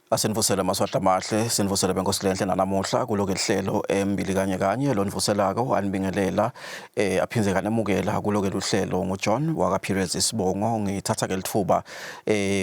Asenivusele maswahla amahle, sinivusele benkosi lenhle nanamuhla kuloke lihlelo embili kanye kanye lonivuselako anibingelela aphindze kanemukela kuloke luhlelo nguJohn waka Periods isibongo. Ngithatha ke lithuba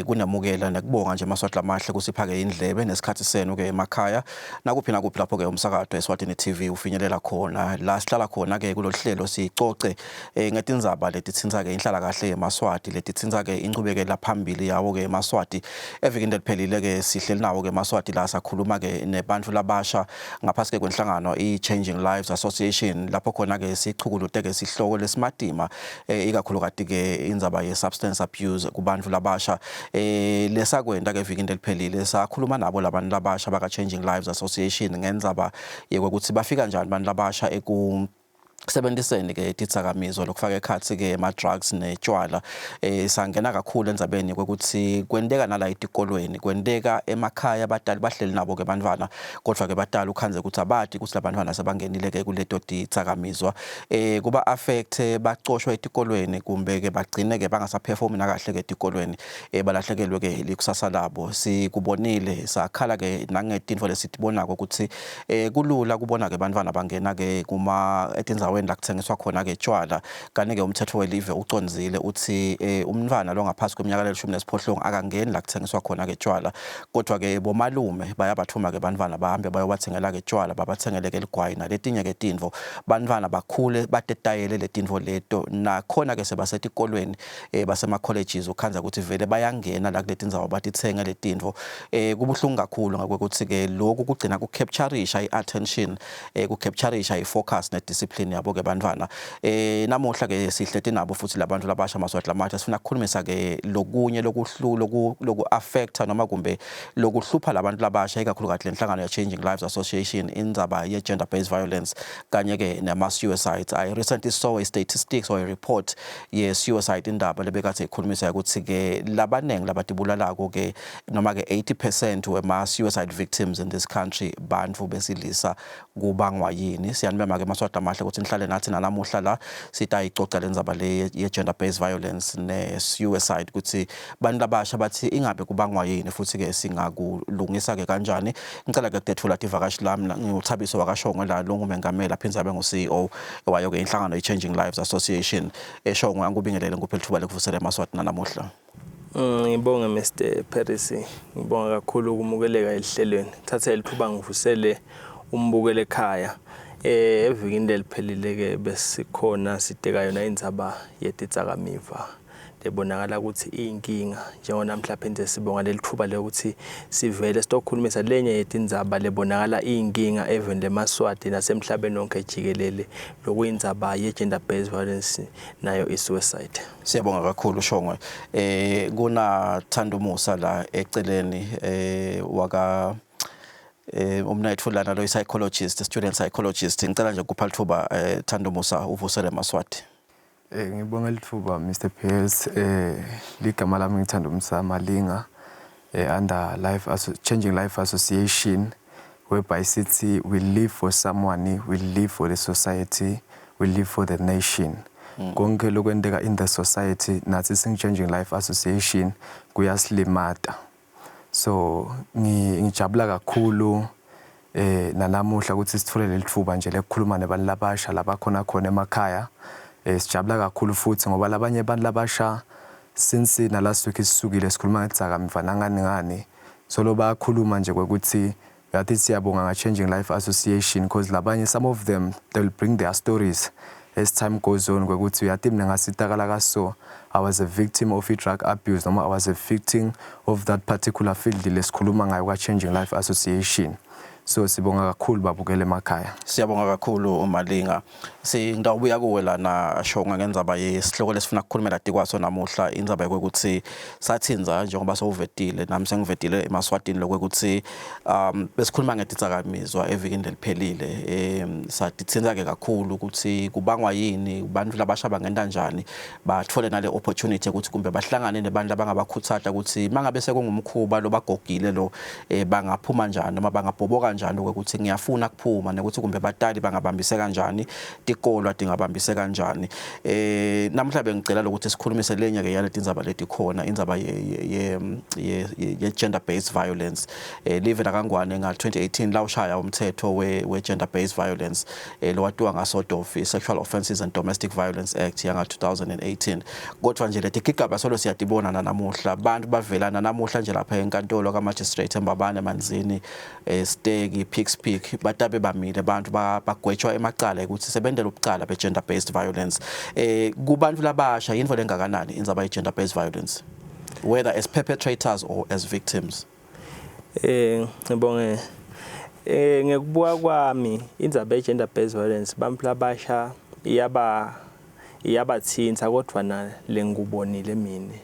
kunemukela nekubonga nje maswahla amahle kusiphake indlebe nesikhathi senu ke emakhaya nakuphi nakuphi lapho ke umsakato eSwatini TV ufinyelela khona. La sihlala khona ke kulolu hlelo sicoce ngetindzaba letitsintsa ke inhlala kahle yemaswati, letitsintsa ke inchubekela phambili yawo ke emaswati. Evikini leliphelile ke sihleli nawo ke emaswati la sakhuluma ke nebantfu labasha ngaphasi ke kwenhlangano i-Changing Lives Association, lapho khona ke sichukulute ke sihloko lesimatima, ikakhulukati ke indzaba ye-substance abuse kubantfu labasha. Lesakwenta ke evikini leliphelile, sakhuluma nabo labantu labasha baka Changing Lives Association ngendzaba yekwekutsi bafika njani bantu labasha eku sebentiseni ke tidzakamizo, lokufaka ekhatsi ke ema-drugs netshwala. Sangena kakhulu endzabeni kwekutsi kwenteka nala etikolweni, kwenteka emakhaya, abatali bahleli nabo ke bantfwana, kodvwa ke batali ukhandze ukuthi abati ukuthi labantfwana sebangenile ke kuleto tidzakamizwa. Kuba affect, bacoshwa etikolweni kumbe ke bagcine ke bangasaperformi nakahle ke etikolweni, balahlekelwe ke likusasa labo. Sikubonile, sakhala ke nangetintfo lesitibonako ukuthi kulula kubona ke bantfwana bangena ke kuma etindzaweni la kutsengiswa khona ke tshwala, kani ke umthetho welive ucondzile uthi umntfwana longaphasi kweminyaka lelishumi nesiphohlongo akangeni la kutsengiswa khona ke tshwala, kodwa ke bomalume bayabathuma ke bantfwana bahambe bayobatsengela ke tshwala, babatsengele ke ligwayi naletinye ke tintfo. Bantfwana bakhule batetayele letintfo leto. Nakhona ke sebasetikolweni, basema colleges, ukhandza ukuthi vele bayangena la kuletindzawo batitsenge letintfo. Kubuhlungu kakhulu ngakwekuthi ke lokhu kugcina kucaptureisha i-attention, kucaptureisha i-focus ne-discipline yabo ke bantfwana. Namuhla ke sihleti nabo futhi labantu labasha, maswati lamasha. Sifuna ukukhulumisa ke lokunye lokuhlu loku loku affecta noma kumbe lokuhlupha labantu labasha, ikakhulukati lenhlangano ya Changing Lives Association, indzaba ye gender based violence kanye ke nama suicides. I recently saw a statistics or a report ye suicide, indaba lebekathe ikhulumisa ukuthi ke labanengi labatibulalako ke noma ke 80% wema suicide victims in this country bantfu besilisa. Kubangwa yini? Siyanibema ke maswati amahle ukuthi nihlale nathi nalamuhla la sitayicoca lendzaba le ye gender based violence ne suicide, ukuthi bantu labasha bathi ingabe kubangwa yini futhi ke singakulungisa ke kanjani. Ngicela ke kudethula tivakashi lami. NguThabiso wakaShongwe la, longumengameli aphindze abe ngu-CEO wayo ke inhlangano i-Changing Lives Association. EShongwe, angikubingelele, ngikuphe lithuba lekuvusela emaswati nanamuhla. Ngibonge Mr Paris, ngibonga kakhulu ukumukeleka ehlelweni. Thatha lithuba ngivusele umbukele ekhaya. Evikini leliphelile ke besikhona sideka yona indzaba yetidzakamiva lebonakala ukuthi iyinkinga. Njengoba namhla phinde sibonga leli thuba lokuthi sivele sitokhulumisa lenye yetindzaba lebonakala iyinkinga eveni lemaswati nasemhlabeni wonke jikelele, lokuyindzaba ye-gender based violence nayo i-suicide. Siyabonga kakhulu Shongwe. Kuna Thando Musa la eceleni, waka umnayethu lana lo psychologist, student psychologist. Ngicela nje kupha lithuba, Thando Musa, uvusele maswati. Ngibonga lithuba Mr PS. Ligama lami ngithanda uMsa Malinga, under Life Changing Life Association, whereby sithi we live for someone, we live for the society, we live for the nation. Konke lokwenteka in the society nathi sing Changing Life Association kuyasilimata. So ngijabula kakhulu nanamuhla ukuthi sithole leli thuba nje lekukhuluma nebantu labasha labakhona khona emakhaya. Sijabula kakhulu futhi ngoba labanye abantu labasha, since na last week sisukile sikhuluma ngetidzakamiva nangani ngani, solo bayakhuluma nje kwekuthi yathi siyabonga nga-Changing Life Association, because labanye, some of them, they will bring their stories as time goes on kwekuthi uyathi mina ngasitakala kaso, I was a victim of i-drug abuse noma I was a victim of that particular field lesikhuluma ngayo kwa-Changing Life Association. So sibonga kakhulu babukele emakhaya. Siyabonga kakhulu uMalinga. Singawubuya kuwe lana Shongwe ngendzaba yesihloko lesifuna ukukhulumela tikwaso namuhla, indzaba yokuthi sathinza njengoba sowuvetile, nami sengivetile emaswatini lokuthi besikhuluma ngetidzakamizo evikini leliphelile. Satithinza ke kakhulu ukuthi kubangwa yini, abantu labasha bangenta njani bathole nale opportunity ukuthi kumbe bahlangane nebantu abangabakhuthata ukuthi mangabe sekungumkhuba lo bagogile lo, bangaphuma njani noma bangabhoboka. kanjani ukuthi ngiyafuna kuphuma nekuthi kumbe batali bangabambise kanjani, tikolwa tingabambise kanjani. Namhla bengicela lokuthi sikhulumise lenye ke yale tindzaba leti khona, indzaba ye gender based violence. Live lakaNgwane nga 2018 lawushaya umthetho we gender based violence, lowatiwa ngaSODOF, Sexual Offences and Domestic Violence Act yanga 2018. Kodwa nje leti gigaba solo siyatibona nanamuhla, bantu bavelana namuhla nje lapha enkantolo ka magistrate eMbabane, Manzini, Stegi, Picks Peak, batabe bamile abantu bagwetshwa emacala ukuthi sebendele ubucala be gender based violence. Kubantu labasha yinto lengakanani indzaba ye gender based violence, whether as perpetrators or as victims? Ngibonge. Ngekubuka kwami, indzaba ye gender based violence bantu labasha iyabathinta, kodwa na lengikubonile mina,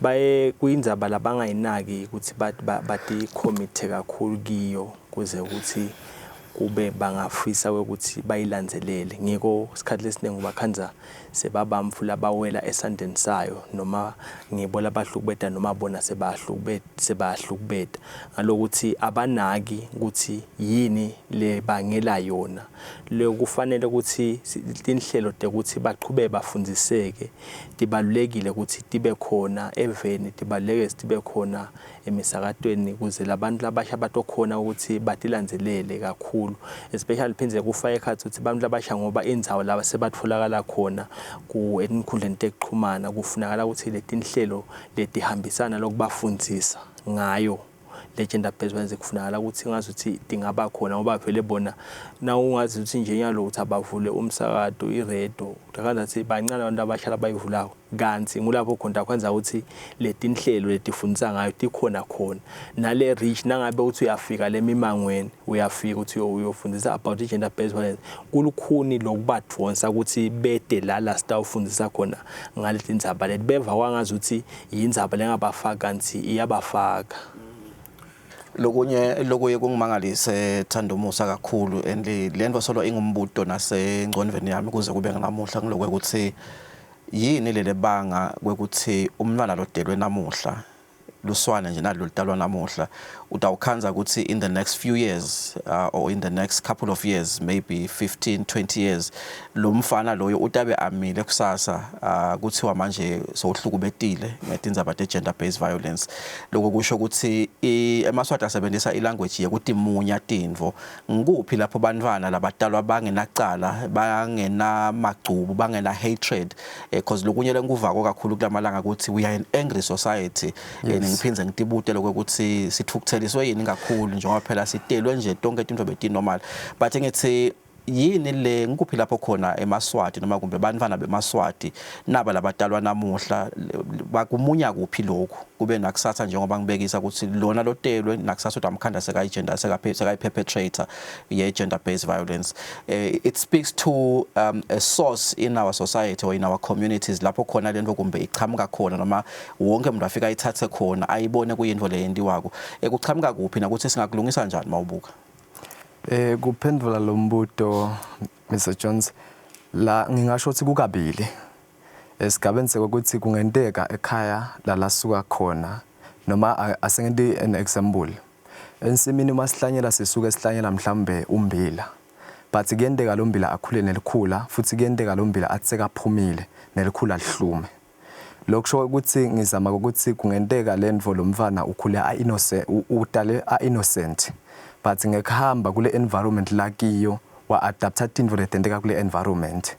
baye kuyindzaba labangayinaki ukuthi bati commit kakhulu kiyo kuze ukuthi kube bangafisa ukuthi bayilandzelele. Ngiko isikhathi lesiningi bakhandza sebabamfu labawela esandleni sayo, noma ngibo labahlukubeta, noma bona sebahlukubeta, ngalokuthi abanaki ukuthi yini lebangela yona. Lokufanele ukuthi tinhlelo tekuthi baqhubeke bafundziseke tibalulekile ukuthi tibe khona eveni, tibaluleke tibe khona emisakatweni, ukuze labantu labasha batokhona ukuthi batilandzelele kakhulu, especially phindze kufake ekhatsi ukuthi abantu labasha, ngoba indzawo laba sebatfolakala khona ku etinkundleni tekuxhumana, kufunakala ukuthi letinhlelo letihambisana lokubafundzisa ngayo le gender based violence kufunakala ukuthi ngazuthi tingaba khona, ngoba vele bona na ungazi ukuthi nje nyalo ukuthi abavule umsakato, iredo, utakhanza bancane abantu abasha labayivulako, kanti ngulapho khona kwenza ukuthi letinhlelo letifundisa ngayo tikhona khona nale reach. Nangabe uthi uyafika lemimangweni, uyafika uthi uyofundisa about gender based violence, kulukhuni lokubadvonsa ukuthi bede la la sitawufundisa khona ngaleti ndzaba leti, beva kwangazi ukuthi yindzaba lengabafaka, kanti iyabafaka. Lokunye lokuye kungimangalise, Thandomusa, kakhulu, and lento solo ingumbuto nasengcondvweni yami kuze kube nganamuhla, ngilokwe ukuthi yini lele banga kwekuthi umntwana lodelwe namuhla, luswane nje nalo lutalwa namuhla, utawukhandza ukuthi in the next few years or in the next couple of years, maybe 15 20 years, lo mfana loyo utabe amile kusasa, kuthiwa manje sowuhlukubetile ngetindzaba te gender based violence. Lokho kusho ukuthi emaSwati asebenzisa ilanguage yekutimunya tintfo. Ngikuphi lapho bantwana labatalwa bangenacala, bangenamagcubu, bangena hatred? Because lokunye lengikuvako kakhulu kulamalanga ukuthi we are an angry society. Ngiphindze ngitibute lokho ukuthi sithukutheliswe yini kakhulu, njengoba phela sitelwe nje tonke tintfo beti-normal. But ngithi yini le, ngikuphi lapho khona emaSwati noma kumbe bantwana bemaSwati naba labatalwa namuhla bakumunya kuphi lokhu, kube nakusasa njengoba ngibekisa ukuthi lona lotelwe nakusasa utamkhanda sekayi-gender sekayi-perpetrator ye-gender based violence? It speaks to a source in our society or in our communities lapho khona lento kumbe ichamuka khona, noma wonke umuntu afika ayithathe khona, ayibone kuyinto leyentiwako. Kuchamuka kuphi nakuthi singakulungisa njani mawubuka? Kuphendvula lo mbuto, Mr Jones, la ngingasho ukuthi kukabili. Esigabeni sekuthi kungenteka ekhaya la lasuka khona, noma asengenti an example. Ensimini uma sihlanyela, sisuke sihlanyela mhlambe umbila. But kuyenteka lo mbila akhule nelikhula, futhi kuyenteka lo mbila athi sekaphumile nelikhula lihlume. Lokusho ukuthi ngizama ukuthi kungenteka lentfo lo mfana ukhule a innocent, utale a innocent, but ngekuhamba kule environment lakiyo wa adapta tintfo letenteka kule environment.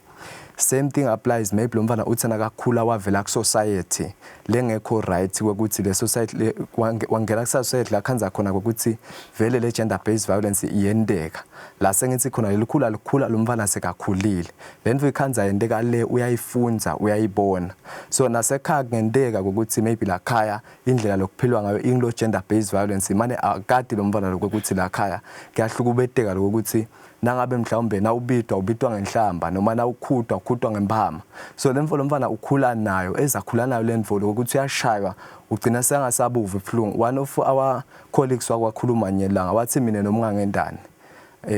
Same thing applies, maybe lo mfana uthi nakakhula wavela ku society lengekho right, kwekuthi le society wangena ku society la khandza khona ukuthi vele le gender based violence iyenteka. La sengithi khona lelikhula likhula, lo mfana sekakhulile, lento ikhandza yenteka le, uyayifundza, uyayibona. So nasekhaya kungenteka ukuthi maybe la khaya indlela lokuphilwa ngayo ingilo gender based violence, mane akadi lo mfana lokuthi la khaya kuyahlukubeteka, lokuthi nangabe mhlawumbe nawubidwa ubidwa ngenhlamba, noma nawukhudwa ukhudwa ngempama. So le mfo lo mfana ukhula nayo, ezakhula nayo le mfo lokuthi uyashaywa, ugcina sengasabuva ibuhlungu. One of our colleagues wakwakhuluma nyelanga wathi, "Mina noma ungangendani,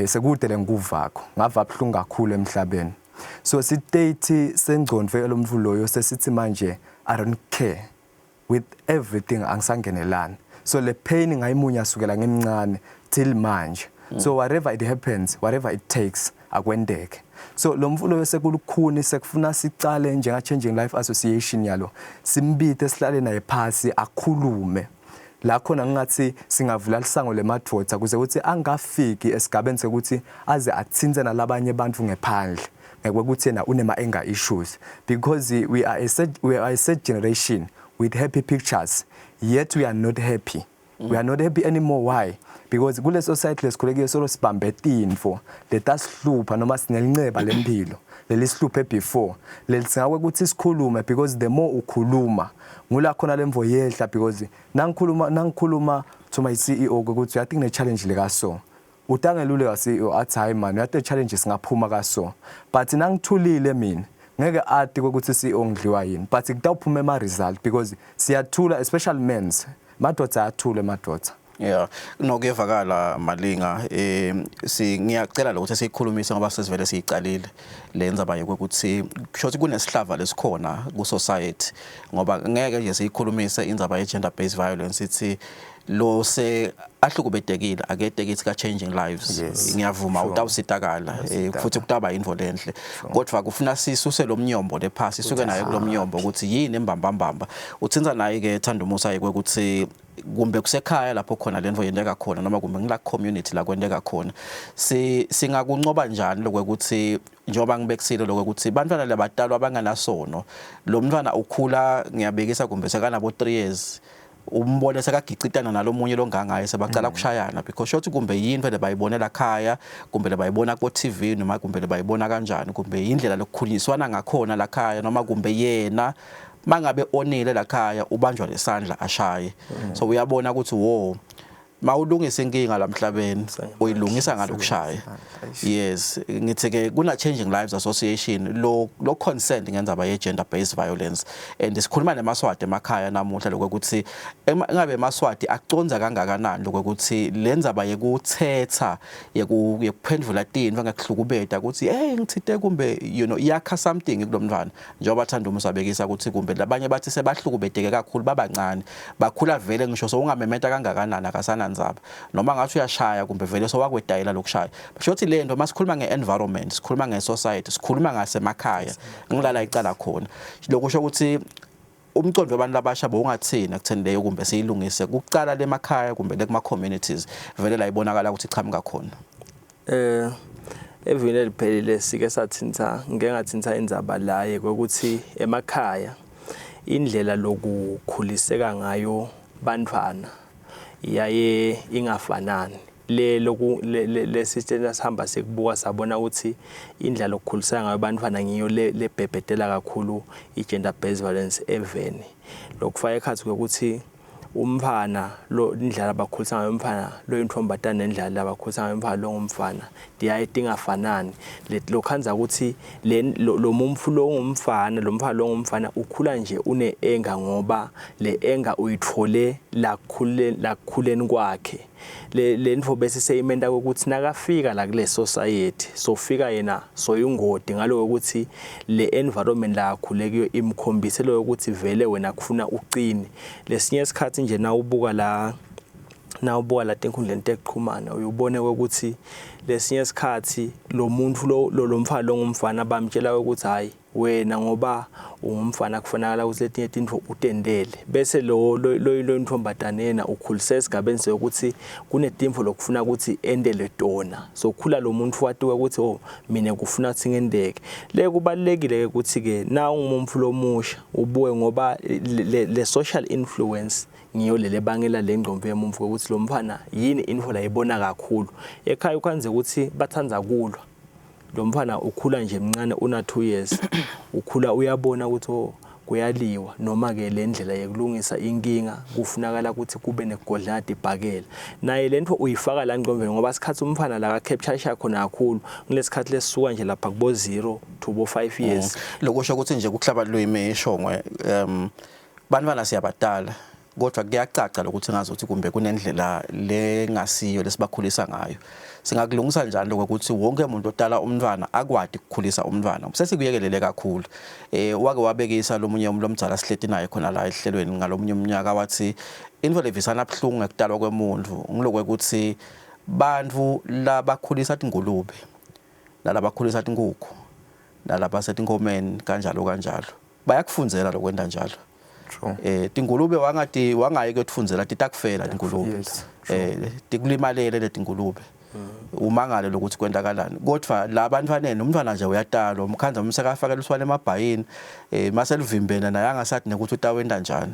sekude lengikuvakho, ngava buhlungu kakhulu emhlabeni." So state sengcondvo lomntfu loyo sesithi manje, "I don't care with everything, angisangenelani." So le pain ngayimunya sukela ngimncane till manje. So whatever it happens, whatever it takes, akwenteke. So lo mfulo sekulukhuni, sekufuna sicale njenga Changing Life Association yalo, simbite, sihlale naye phasi, akhulume la khona. Ngingathi singavula lisango lemadvodza kuze ukuthi angafiki esigabeni sekuthi aze atsintse nalabanye abantu ngephandle ngekuthi yena unema anger issues, because we are a sad generation with happy pictures, yet we are not happy. We are not happy anymore. Why? Because kule society lesikhule kuyo solo sibambe tintfo letasihlupha noma sinelinceba lempilo lelisihluphe before, lelidzinga ukuthi sikhulume, because the more ukhuluma ngula khona lemvo yehla, because nangikhuluma to my CEO ukuthi uyathi ngine challenge leka, so utangeluleka CEO athi, "Hayi man, uyathi challenge singaphuma kaso." But nangithulile mina, ngeke ati ukuthi CEO ngidliwa yini, but kutawuphuma ema result because siyathula, especially men's, madoda ayathula emadoda. Yeah, no, kuyevakala Malinga. Si ngiyacela lokho siyikhulumise ngoba sesivele siyicalile le ndzaba yokuthi kusho ukuthi kunesihlava lesikhona ku society, ngoba ngeke nje siyikhulumise indzaba ye gender based violence ithi lo se ahlukubedekile aketekithi ka Changing Lives. Ngiyavuma, utawusitakala, futhi kutaba intfo lenhle, kodwa kufuna sisuse lo mnyombo lephasi, sisuke naye kulo mnyombo ukuthi yini embambambamba. Uthinta naye ke Thanda Umusa ukuthi kumbe kusekhaya lapho khona lento yenteka khona noma kumbe ngila community la kwenteka khona, si singakuncoba njani lokwekuthi njengoba ngibekisile lokwekuthi bantwana labatalwa abanganasono, lo mntwana ukhula, ngiyabekisa, kumbe sekanabo 3 years, umbone sekagicitana nalomunye longangaye, sebacala kushayana, because shothi kumbe yini vele bayibonela khaya, kumbe bayibona ku TV, noma kumbe bayibona kanjani, kumbe indlela lokukhuliswana ngakhona la khaya, noma kumbe yena mangabe onile la khaya ubanjwa lesandla ashaye. So uyabona ukuthi wo mawulungisa inkinga lamhlabeni uyilungisa ngalokushaya. Yes, ngithi ke kuna Changing Lives Association lo concerned ngendzaba ye gender based violence, and sikhuluma nemaSwati emakhaya namuhla lokuthi ngabe emaSwati aconza kangakanani lokuthi lendzaba yekuthetha, yekuphendvula tintfo ngekuhlukubeta ukuthi hey, ngithite, kumbe yakha something kulomntwana, njengoba thanda umusabekisa ukuthi kumbe labanye bathi sebahlukubeteke kakhulu babancane, bakhula vele ngisho sowungamemeta kangakanani akasanandzaba, noma ngathi uyashaya kumbe vele sowakwedayela lokushaya. Shothi le nto masikhuluma nge-environment, sikhuluma nge-society, sikhuluma ngasemakhaya, ngilala icala khona. Lokusho ukuthi umcondo wabantu labasha bowungathini ekutheni leyo kumbe siyilungise kucala lemakhaya kumbe le kuma-communities vele la ibonakala ukuthi ichamuka khona? Evini eliphelile sike sathinta, ngike ngathinta indzaba la ukuthi emakhaya indlela lokukhuliseka ngayo bantwana yaye ingafanani. Le loku le system sihamba sikubuka, sabona ukuthi indlela lokukhuliseka ngayo bantwana ngiyo le lebhebhetela kakhulu i-gender based violence eveni. Lokufaka ekhatsi ukuthi umfana lo, indlela abakhulisa ngayo umfana lo intombatana nendlela abakhulisa ngayo umfana lo ngumfana tiyaye tingafanani. Lokhanza ukuthi le lo mumfu lo ngumfana, lo mfana lo ngumfana ukhula nje une anger, ngoba le anger uyithole la kukhuleni kwakhe. Le ntfo bese seyimenta ukuthi nakafika la kule society, sofika yena soyingodi ngaloko ukuthi le environment la akhule kuyo imkhombise lo ukuthi vele wena kufuna uqine. Lesinye isikhathi nje nawubuka la tinkhundleni tekuxhumana, uyubone ukuthi lesinye isikhathi lo muntu lo mfana lo ngumfana bamtshela ukuthi, "Hayi wena, ngoba ungumfana kufanele ukuthi letinye tintfo utendele," bese lo ntombatane yena ukhulise esigabeni sokuthi kunetimfo lokufuna ukuthi endele tona. So khula lo muntu watiwe ukuthi, "Oh, mina kufuna ukuthi ngendeke le." Kubalekile ukuthi ke na ungumuntu lomusha ubuye, ngoba le social influence ngiyo lele bangela le ngqondo yemuntu ukuthi lo mfana yini info la ibona kakhulu ekhaya. Ukhanze ukuthi bathanza kulwa, lo mfana ukhula nje mncane, una 2 years, ukhula uyabona ukuthi, oh, kuyaliwa, noma ke le ndlela yekulungisa inkinga kufunakala ukuthi kube nekugodlana ibhakela. Naye lento uyifaka la ngqondweni, ngoba isikhathi umfana la ka capture khona kakhulu kulesikhathi lesisuka nje lapha kubo 0 to bo 5 years. Lokusho ukuthi nje kuhlaba lwimi ishongwe, bantwana siyabadala, kodwa kuyacaca lokuthi ngazuthi kumbe kunendlela lengasiyo lesibakhulisa ngayo. Singakulungisa njani lokho ukuthi wonke umuntu odala umntwana akwati ukukhulisa umntwana? Sesikuyekelele kakhulu. Wake wabekisa lomunye umuntu omdala sihleti naye khona la ehlelweni ngalomunye umnyaka, wathi intfo levisana buhlungu ngekudalwa kwemuntu ngiloko ukuthi Bantfu labakhulisa tingulube nalabakhulisa tinkukhu nalabasetinkhomeni kanjalo kanjalo bayakufundzela lokwenta njalo. True. Tingulube wangati wangayi kuyotifundzela, titakufela tingulube. Tikulimalele letingulube. Umangale lokuthi kwentakalani, kodwa la bantwaneni umntwana nje uyatalwa, umkhandza umsekafakela uswane emabhayini, mase livimbene naye angasathi nekuthi utawenta njani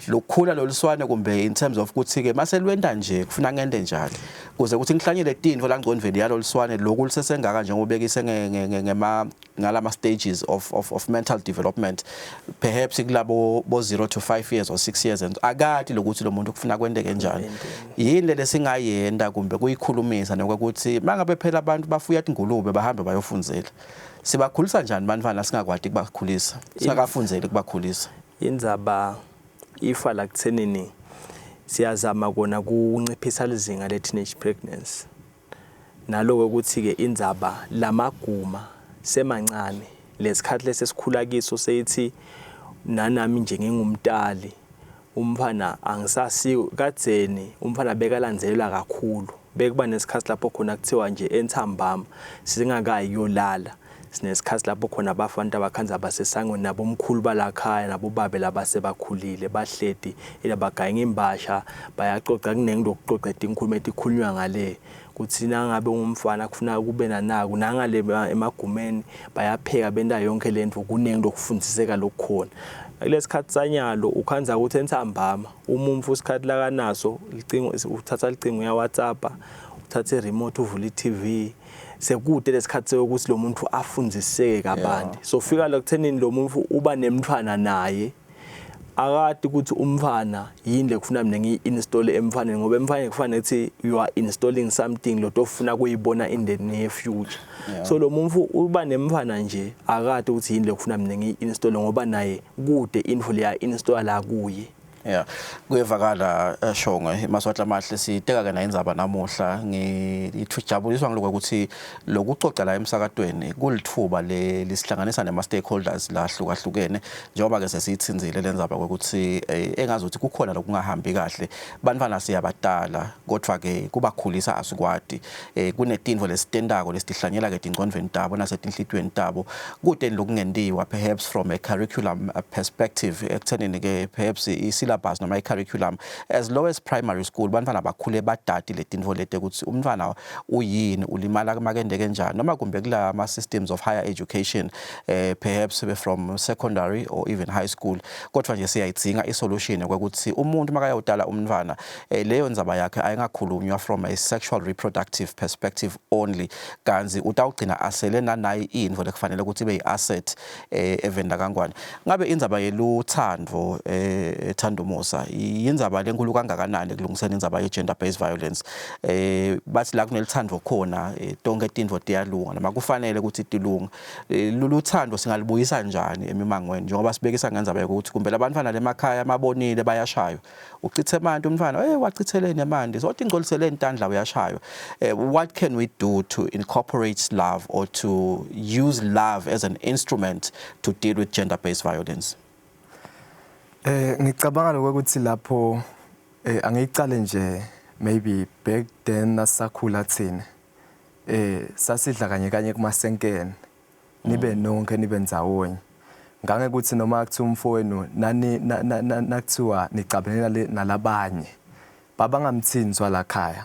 lokukhula loluswane, kumbe in terms of ukuthi ke mase lwenta nje kufuna ngente njani kuze ukuthi ngihlanyele tintfo langcondvweni yaloluswane loku lusesengaka, njengoba ubekise ngema ngalama stages of mental development, perhaps kulabo bo 0 to 5 years or 6 years, and akati lokuthi lo muntu kufuna kwenteke njani. Yini le singayenta kumbe kuyikhulumisa nokuthi mangabe phela abantu bafuya tingulube bahambe bayofundzela, sibakhulisa njani bantwana singakwati kubakhulisa singakafundzeli kubakhulisa? Indzaba ifa la kuthenini siyazama kona kunciphisa lizinga le teenage pregnancy, naloko ukuthi ke indzaba lamaguma semancane lesikhathi lesesikhula kiso, seyithi nanami nje ngingumtali umfana angisasi. Kadzeni umfana bekalandzelelwa kakhulu, bekuba nesikhathi lapho khona kuthiwa nje entsambama singakayi kuyolala sinesikhathi lapho khona abafana abakhanza basesangweni nabomkhulu balakhaya nabobabe labasebakhulile bahleti ilabagayinga imbasha bayacoca, kunengi lokucoca tinkhulumo etikhulunywa ngale kuthi nangabe ungumfana kufuna kube nanaku nangale emagumeni bayapheka benta yonke lento, kunengi lokufundiseka lokukhona. Kulesikhathi sanyalo ukhandza ukuthi entsambama umumfu isikhathi lakanaso licingo, uthatha licingo uya WhatsApp, uthatha i-remote uvula i-TV, sekude lesikhathi sokuthi lo muntu afundziseke kabanti. So fika la kuthenini lo muntu uba nemntfwana naye akati ukuthi umfana yini lekufuna mina ngiyi-install emfaneni, ngoba emfaneni kufanele ukuthi you are installing something lotofuna kuyibona in the near future. So lo muntu uba nemfana nje akati ukuthi yini lekufuna mina ngiyi-install, ngoba naye kude info leya install la kuye. Yeah, kuyevakala, Shongwe. Maswatla amahle, siteka ke indzaba namuhla. Ngithujabuliswa ngiloko ukuthi lokucoca la emsakatweni kulithuba lisihlanganisa nema stakeholders lahlukahlukene, njengoba ke sesiyithinzile lendzaba kwekuthi engazuthi kukhona lokungahambi kahle. Bantwana siyabatala, kodwa ke kubakhulisa asikwati. Kunetintfo lesitentako lesitihlanyela ke tingcondvweni tabo nasetinhlitiyweni tabo. Kute lokungentiwa perhaps from a curriculum perspective ekuthenini ke perhaps i-syllabus noma i-curriculum as low as primary school, bantwana bakhule badati letintfo leti ukuthi umntwana uyini, ulimala makendeke njani, noma kumbe kula ma systems of higher education, perhaps from secondary or even high school? Kodwa nje siyayidzinga i-solution ukuthi umuntu makayawutala umntwana, leyo ndzaba yakhe ayingakhulunywa from a sexual reproductive perspective only, kanzi utawugcina asele nanayi intfo lekufanele ukuthi ibe yi-asset eveni lakaNgwane. Ngabe indzaba yeluthando, Thandumusa, yindzaba lenkulu kangakanani ekulungiseni indzaba ye-gender based violence? Bathi la kunelithando khona, tonke tintfo tiyalunga noma kufanele ukuthi tilunge. Loluthando singalibuyisa njani emimangweni, njengoba sibekisa ngendzaba yokuthi kumbe labantwana lemakhaya mabonile bayashaywa, uchithe emanti umntwana, wachitheleni emanti, sothi ingcoliseleni tandla, uyashaywa? What can we do to incorporate love or to use love as an instrument to deal with gender based violence? Ngicabanga lokuthi lapho angiyicale nje, maybe back then nasakhula thina sasidla kanye kanye kumasenkene, nibe nonke nibe ndzawonye, ngange kuthi noma kuthiwa umfowenu nani nakuthiwa nicabene nalabanye babangamthinzwa la khaya,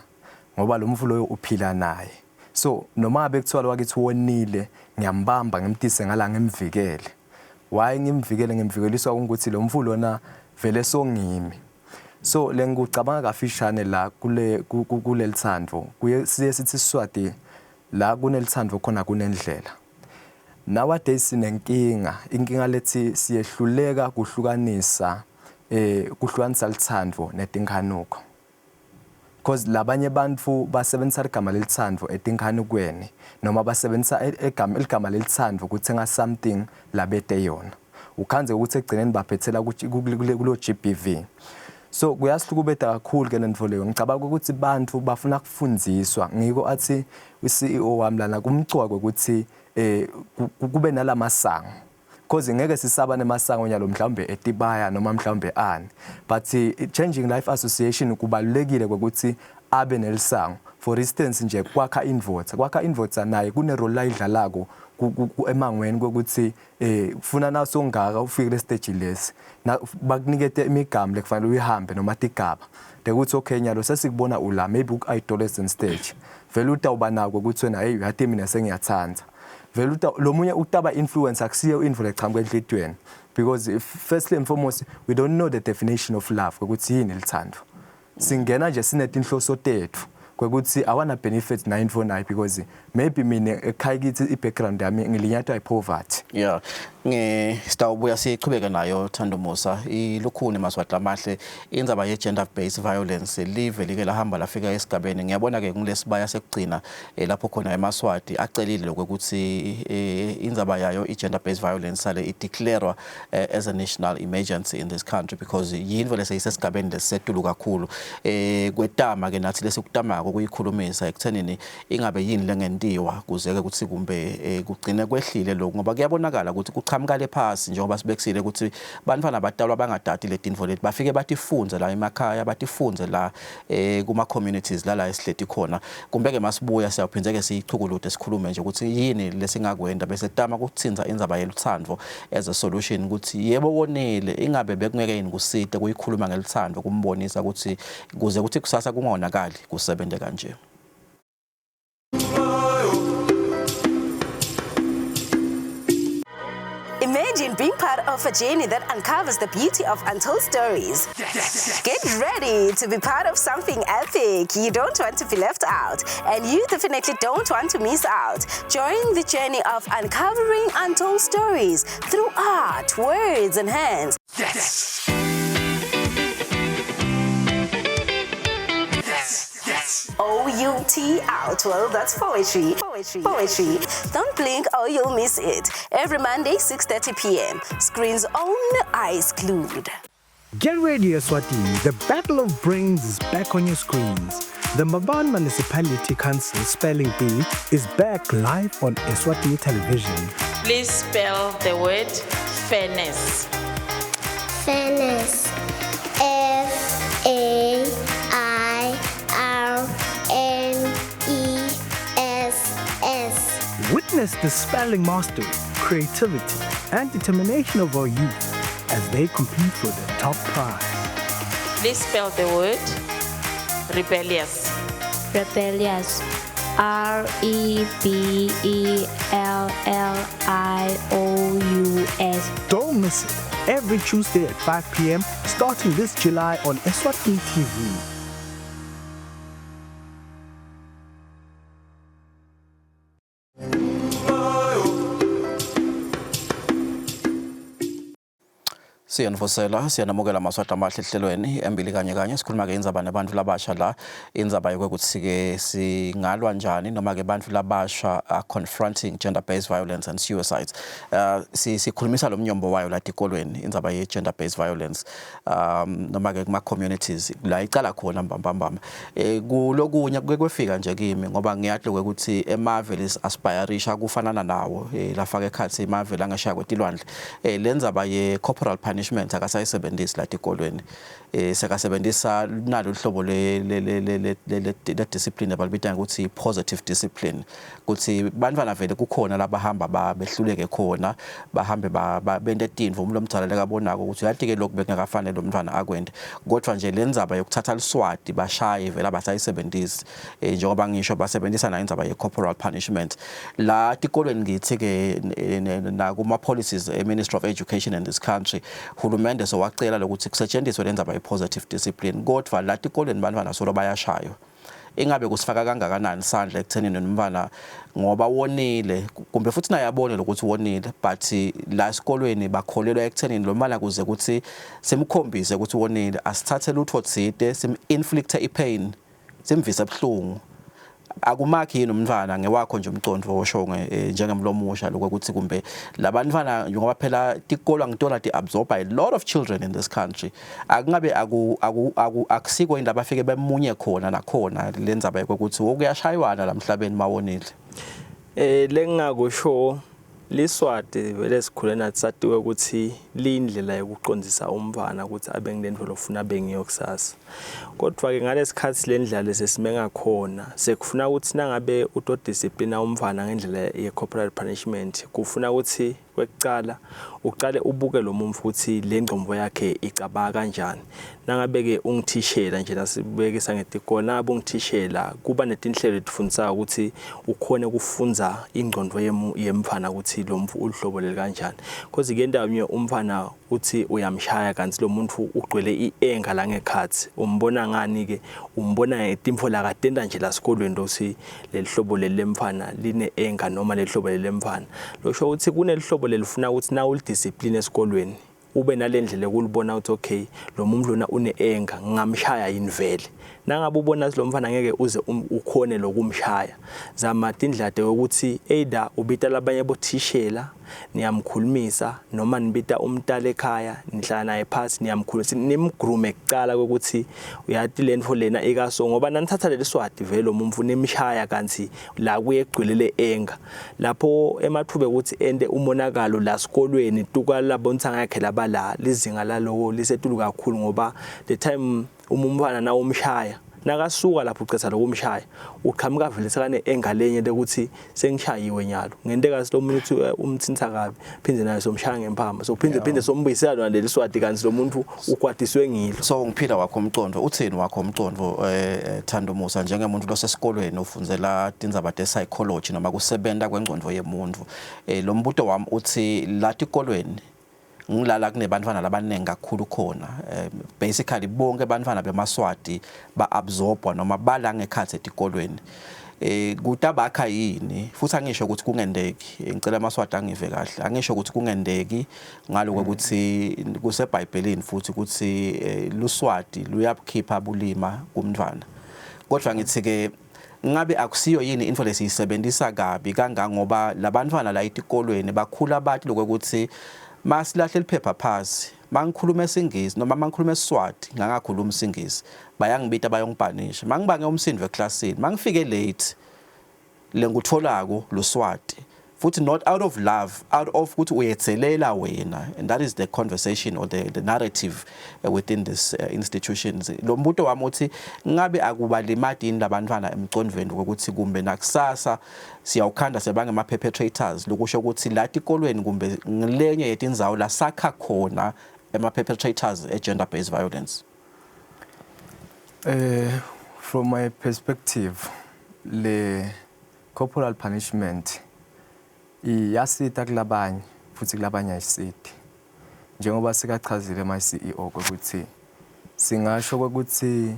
ngoba lo mfo loyo uphila naye. So noma ngabe kuthiwa lo wakithi wonile, ngiyambamba ngimtise ngala ngimvikele. Why ngimvikele? Ngimvikeliswa ukuthi lo mfo lona vele songimi. So lengikucabanga kafishane la kule kulelithando, kuye siye sithi Siswati la kunelithando khona kunendlela. Nowadays sinenkinga, inkinga lethi siyehluleka kuhlukanisa kuhlukanisa lithando netinkhanuko, because labanye bantfu basebenzisa igama lelithando etinkhanukweni noma basebenzisa igama lelithando kuthenga something labete yona, ukhandze ukuthi ekugcineni baphethela kulo GBV. So kuyasihlukubeta kakhulu ke lento leyo. Ngicabanga ukuthi bantfu bafuna kufundziswa, ngiko athi u-CEO wami lana kumcokwe ukuthi kube nalamasango, because ngeke sisaba nemasango nyalo mhlawumbe etibaya noma mhlawumbe ani, but Changing Life Association kubalulekile ukuthi Abe nelisango. For instance nje kwakha indvodza, kwakha indvodza naye kune role layidlalako emangweni kwekuthi eh kufuna nasongaka ufike kule stage lesi. Bakunikete imigamu lekufanele uyihambe noma tigaba. Lekuthi okay nyalo sesikubona ula maybe ku adolescent stage. Vele utawuba nako ukuthi wena hey uyathi mina sengiyathanda. Vele lo munye utaba influence akusiyo info lechamuka enhlitiyweni because if, firstly and foremost we don't know the definition of love ukuthi yini lithando. Singena nje sinetinhloso tethu kwekuthi I wanna benefit na info nayo because maybe mina ekhaya kithi i-background yami ngilinyatwa i-poverty. Yeah, nge sitawubuya sichubeke nayo Thando Musa ilukhuni Maswati amahle indzaba ye gender based violence live like lahamba lafika esigabeni ngiyabona ke ngilesibaya sekugcina eh, lapho khona emaswati acelile lokuthi eh, indzaba yayo i gender based violence sale i declare as a national emergency in this country because yintfo leseyisesigabeni lesisetulu kakhulu eh kwetama ke nathi lesikutamako kuyikhulumisa ekuthenini ingabe yini lengentiwa kuze ke ukuthi kumbe eh, kugcine kwehlile lokhu ngoba kuyabonakala ukuthi kuqhamukale phasi njengoba sibekisile ukuthi bantwana abadalwa bangadati letintfo leti bafike batifunze la emakhaya batifunze la eh kuma communities la la esihleti khona kumbe ke masibuya siyawuphindze ke siyichukulude sikhulume nje ukuthi yini lesingakwenda bese tama kutsinza indzaba yelutsandvo as a solution ukuthi yebo wonile ingabe bekungeke yini kusite kuyikhuluma ngelutsandvo kumbonisa ukuthi kuze ukuthi kusasa kungonakali kusebenze kanje. Imagine being part of a journey that uncovers the beauty of untold stories. Yes. Get ready to be part of something epic. You don't want to be left out, and you definitely don't want to miss out. Join the journey of uncovering untold stories through art, words, and hands. Yes! Yes! Yes! O-U-T out. Well, that's poetry. Poetry. Poetry. Don't blink or you'll miss it. Every Monday, 6:30 p.m. Screens on, eyes glued. Get ready, Eswatini. The Battle of Brains is back on your screens. The Mbabane Municipality Council Spelling Bee is back live on Eswatini Television. Please spell the word fairness. Fairness. F A I R N E S S. Witness the spelling mastery, creativity, and determination of our youth as they compete for the top prize. Please spell the word rebellious. Rebellious. R E B E L L I O U S. Don't miss it. Every Tuesday at 5 p.m. starting this July on Eswatini TV. Siyanivusela, siyanamukela Maswati amahle ehlelweni embili kanye kanye sikhuluma ke indzaba nabantu labasha la indzaba yokuthi ke singalwa njani noma ke bantu labasha are confronting gender based violence and suicides. Sikhulumisa lo mnyombo wayo la tikolweni indzaba ye gender based violence noma ke kuma communities la icala khona mbambambamba. Kulokunye kuke kwefika nje kimi ngoba ngiyadlo ukuthi emave aspirisha kufanana nawo lafaka ekhathi emave langashaya kwetilwandle lendzaba ye corporal punishment akasayisebenzisi la tikolweni sekasebenzisa nalo uhlobo le le le le le discipline abalibita ngokuthi positive discipline kuthi bantwana vele kukhona labahamba behluleke khona bahambe bente tintfo umuntu omdala lekabonako ukuthi yathi ke lokhu bekungakafanele lo mntwana akwente kodwa nje lendzaba yokuthatha liswati bashaye vele abasayisebenzisi njengoba ngisho basebenzisa nayo indzaba ye corporal punishment la tikolweni ngithi ke nakuma policies e Ministry of Education in this country hulumende sowacela lokuthi kusetshenziswe lendzaba ye positive discipline kodwa la tikolweni bantwana solo bayashaywa ingabe kusifaka kangakanani sandla ekuthenini nomntwana ngoba wonile kumbe futhi naye abone lokuthi wonile but la esikolweni bakholelwa ekuthenini lo mntwana kuze ukuthi simkhombise ukuthi wonile asithathe lutho thide sim-inflict i-pain simvise buhlungu akumakhi yini umntwana ngewakho nje umcondo woshonge njengemlomusha lokuthi kumbe labantwana njengoba phela tikolo angitona ti absorb a lot of children in this country akungabe akusiko indaba afike bemunye khona nakhona lenzaba yokuthi okuyashaywana la emhlabeni mawonile. Lengingakusho Liswati vele sikhule nathi satiwe ukuthi liyindlela yokuqondisa umntfwana ukuthi abe ngilento lofuna abe ngiyo kusasa. Kodwa-ke ngalesikhathi le ndlela lesesime ngakhona sekufuna ukuthi nangabe utodisiplina umntfwana ngendlela ye-corporal punishment kufuna ukuthi Kwekucala, ucale ubuke lo muntu ukuthi le ngcombo yakhe icabanga kanjani. Nangabe-ke ungithishela nje nasibekisa ngetikole, nangabe ungithishela kuba netinhlelo letifundisayo ukuthi ukhone kufundza ingcondvo yemfana ukuthi lo mfu uluhlobo leli kanjani. Cause kuyenta nye umfana uthi uyamshaya kanti lo muntu ugcwele i-anger la ngekhathi. Umbona ngani-ke? Umbona ngetimfo lakatenta nje la sikolweni lokuthi leli hlobo leli lemfana line-anger noma leli hlobo leli lemfana losho ukuthi kuneli hlobo lelifuna ukuthi na ulidiscipline esikolweni ube nalendlela ekulibona ukuthi okay lo muntu lona une-anger ngingamshaya yini vele nangabe ubona ukuthi lo mfana ngeke uze um, ukhone lokumshaya zama tindlela yokuthi either ubita labanye bothishela niyamkhulumisa noma nibita umntala ekhaya nihlala naye phasi niyamkhulumisa nimgrume kucala kokuthi uyati lento lena ikaso ngoba nanithatha leli swati vele lo muntu nimshaya kanti la kuye egcwele le enga lapho emathuba ukuthi ente umonakalo la sikolweni tuka labontsanga yakhe labala lizinga laloko lisetulu kakhulu ngoba the time uma umfana nawe umshaya nakasuka lapho ucetha lokumshaya uqhamuka vele sekane engalenye lekuthi sengishayiwe nyalo ngenteka lo muntu uthi eh, umthintha kabi phinde naye somshaya ngempama so phinde phinde sombuyisela lona leli swati kanti lo muntu ukwatiswe ngilo so ngiphila wakho umcondo uthini wakho umcondo eh, eh Thando Musa njengemuntu losesikolweni ofundzela tindzaba te psychology noma kusebenta kwengcondo yemuntu eh lo mbuto wami uthi la tikolweni ngilala kunebantwana labaningi kakhulu khona eh, basically bonke abantwana bemaswati ba-absorbwa noma bala ngekhathi etikolweni eh kutabakha yini futhi angisho ukuthi kungendeki ngicela amaswati angive kahle angisho ukuthi kungendeki ngaloko ukuthi kuseBhayibhelini futhi ukuthi eh, luswati luyabukhipha bulima kumntwana kodwa ngithi ke ngabe akusiyo yini info lesiyisebenzisa kabi kangangoba labantwana la etikolweni bakhula bathi lokuthi masilahle liphepha phasi mangikhuluma esingisi noma mangikhuluma esiswati ngangakhuluma isingisi bayangibita bayongipanisha mangibange umsindo eklasini mangifike late lengutholako luswati futhi not out of love out of ukuthi uyetselela wena and that is the conversation or the, the narrative uh, within this uh, institutions lo mbuto wami uthi ngabe akubalimati yini labantwana emcondvweni ukuthi kumbe nakusasa siyawukhanda sebange ama perpetrators lokusho ukuthi la tikolweni kumbe ngilenye yetindzawo la sakha khona ema perpetrators e gender based violence eh from my perspective le Corporal punishment iyasita kulabanye futhi kulabanye ayisiti. Njengoba sikachazile my CEO ukuthi singasho ukuthi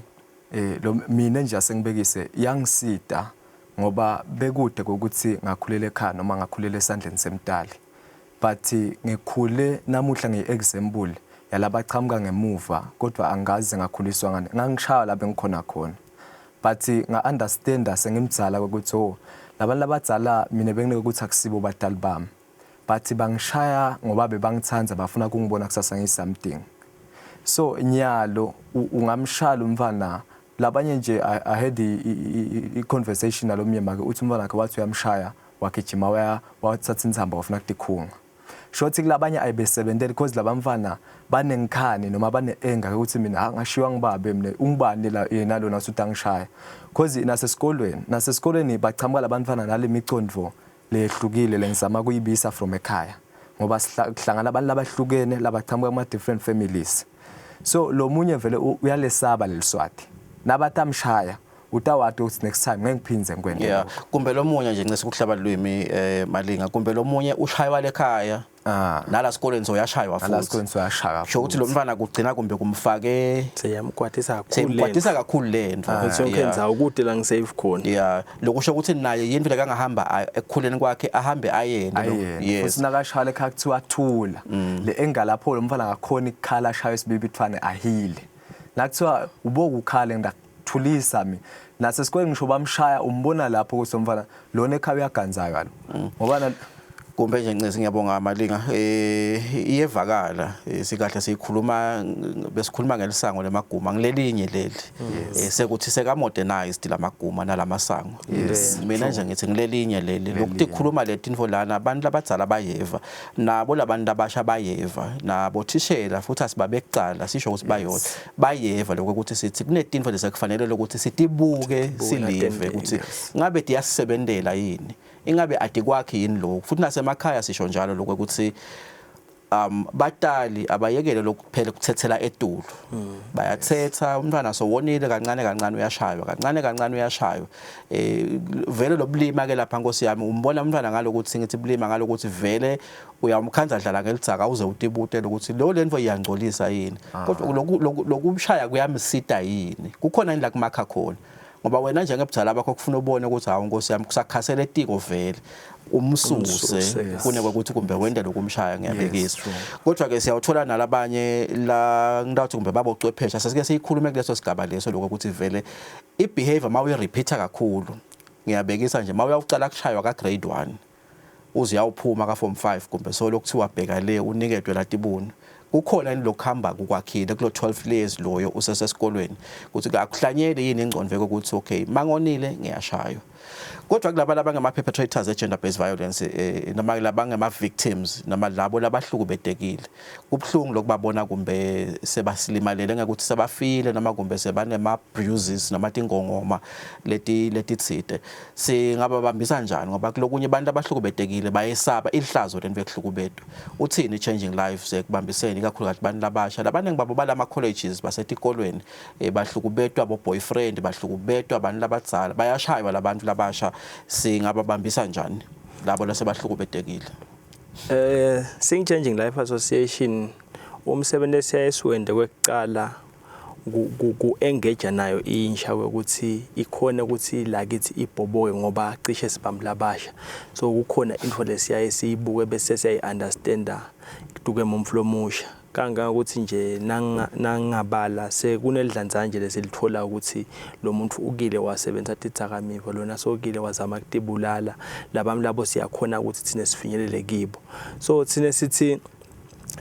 eh lo mina nje asengibekise yangisita ngoba bekude ukuthi ngakhulela ekhaya noma ngakhulela esandleni semtali but ngikhule namuhla ngiyi-example yalabaqhamuka ngemuva kodwa angikaze ngakhuliswa ngane ngangishaywa la bengikhona khona but nga-understanda sengimdzala ukuthi oh labantu labadzala mina benginike ukuthi akusibo badali bami but bangishaya ngoba bebangithanda bafuna kungibona kusasa ngiyi-something so nyalo ungamshaya lo mfana labanye nje I had i-conversation nalomnye make uthi umfana wakhe wathi uyamshaya wagijima waya wathatha intambo wafuna kutikhunga shothi kulabanye ayibesebenteli because labamfana banengikhani noma bane-anger ukuthi mina ah, ngashiywa ngibabe mina ungibani la yena lona usuthi angishaya because nasesikolweni nasesikolweni bachamuka labantwana nale micondvo lehlukile lengizama kuyibisa from ekhaya ngoba sihlangana abantu labahlukene labachamuka kuma different families so lo munye vele uyalesaba leliswati nabatamshaya utawati ukuthi next time ngeke ngiphindze ngikwente yeah kumbe lomunye nje ncese ukuhlaba lwimi eh malinga kumbe lomunye ushaywa lekhaya ah nala sikoleni soyashaywa futhi nala sikoleni soyashaywa sho ukuthi lo mfana kugcina kumbe kumfake seyamkwatisa kakhulu seyamkwatisa kakhulu lento ah, yonke indzawo kude la ngisafe khona yeah lokusho ukuthi naye yini vele kangahamba ekukhuleni kwakhe ahambe ayende yes futhi nakashaya ekhaya kuthiwa thula mm. le engalapho lo mfana ngakhona ikukhala ashaya isibibithwane ahile nakuthiwa uboku ukhale thulisa mi nasesikoleni ngisho bamshaya umbona lapho ukuthi mfana lona ekhaya uyaganzayo lo mm. ngoba Kumbe nje Ncesi ngiyabonga Malinga eh iyevakala eh, sikahle sikhuluma besikhuluma ngelisango lemaguma ngilelinye leli eh, sekuthi seka modernized lamaguma nalamasango mina nje ngithi ngilelinye leli lokuthi khuluma letinfo lana abantu labadzala bayeva nabo labantu abasha bayeva nabo thishela futhi asibabekucala sisho ukuthi bayona bayeva lokho ukuthi sithi kunetinfo lesekufanele lokuthi sitibuke silive ukuthi ngabe tiyasebentela yini Ingabe adikwakhi yini lokhu? Futhi nasemakhaya sisho njalo lokho ukuthi um batali abayekele lokuphela ukuthethela etulu hmm. bayathetha umntwana sowonile kancane kancane uyashaywa kancane kancane uyashaywa eh vele lobulima ke lapha nkosi yami umbona umntwana ngalokuthi ngithi bulima ngalokuthi vele uyamkhandla dlala ngelidzaka uze utibute ukuthi lo lento iyangcolisa yini ah. kodwa lokushaya kuyamsita yini kukhona yini la kumakha khona ngoba wena njengebudala bakho kufuna ubone ukuthi hawu nkosi yami kusakhasela etiko vele umsuse kuneke ukuthi kumbe wende lokumshaya ngiyabekisa kodwa ke siyawuthola nalabanye la ngitawuthi kumbe babocwephesha sesike siyikhulume kuleso sigaba leso lokho ukuthi vele i-behavior uma uyi-repeat-a kakhulu ngiyabekisa nje uma uyawucala kushaywa ka-grade 1 uze uyawuphuma ka-form 5 kumbe so lokuthiwa bheka le uniketwe latibunu kukhona yini lokuhamba kukwakhile kulo 12 years loyo usesesikolweni ukuthi akuhlanyeli yini ingqondo ukuthi okay mangonile ngiyashaywa kodwa kulaba labangama perpetrators e gender based violence eh, noma labangama victims noma labo labahlukubedekile kubuhlungu lokubabona kumbe sebasilimalele ngekuthi sebafile noma kumbe sebanema bruises noma tingongoma leti letitsite singababambisa njani ngoba kulokunye abantu abahlukubetekile bayesaba ihlazo lento yokuhlukubetwa uthini changing lives ekubambiseni ikakhulukazi abantu labasha labaningi babo balama colleges basetikolweni eh, bahlukubetwa bo boyfriend bahlukubetwa abantu labadzala bayashaywa labantu labasha singababambisa njani labo lasebahlukubetekile eh Sing Changing Life Association umsebenzi esiyaye siwende kwekuqala ku-engage nayo insha ukuthi ikhona ukuthi lakithi ibhoboke ngoba cishe sibambu labasha so kukhona info lesiyaye siyibuke bese siyayi-understanda kutuke mumfu lomusha kangangokuthi nje nangingabala sekunelidlanzana nje lesilithola ukuthi lo muntu ukile wasebenzisa tidzakamiva lona sokile wazama kutibulala labami labo siyakhona ukuthi thina sifinyelele kibo so thina sithi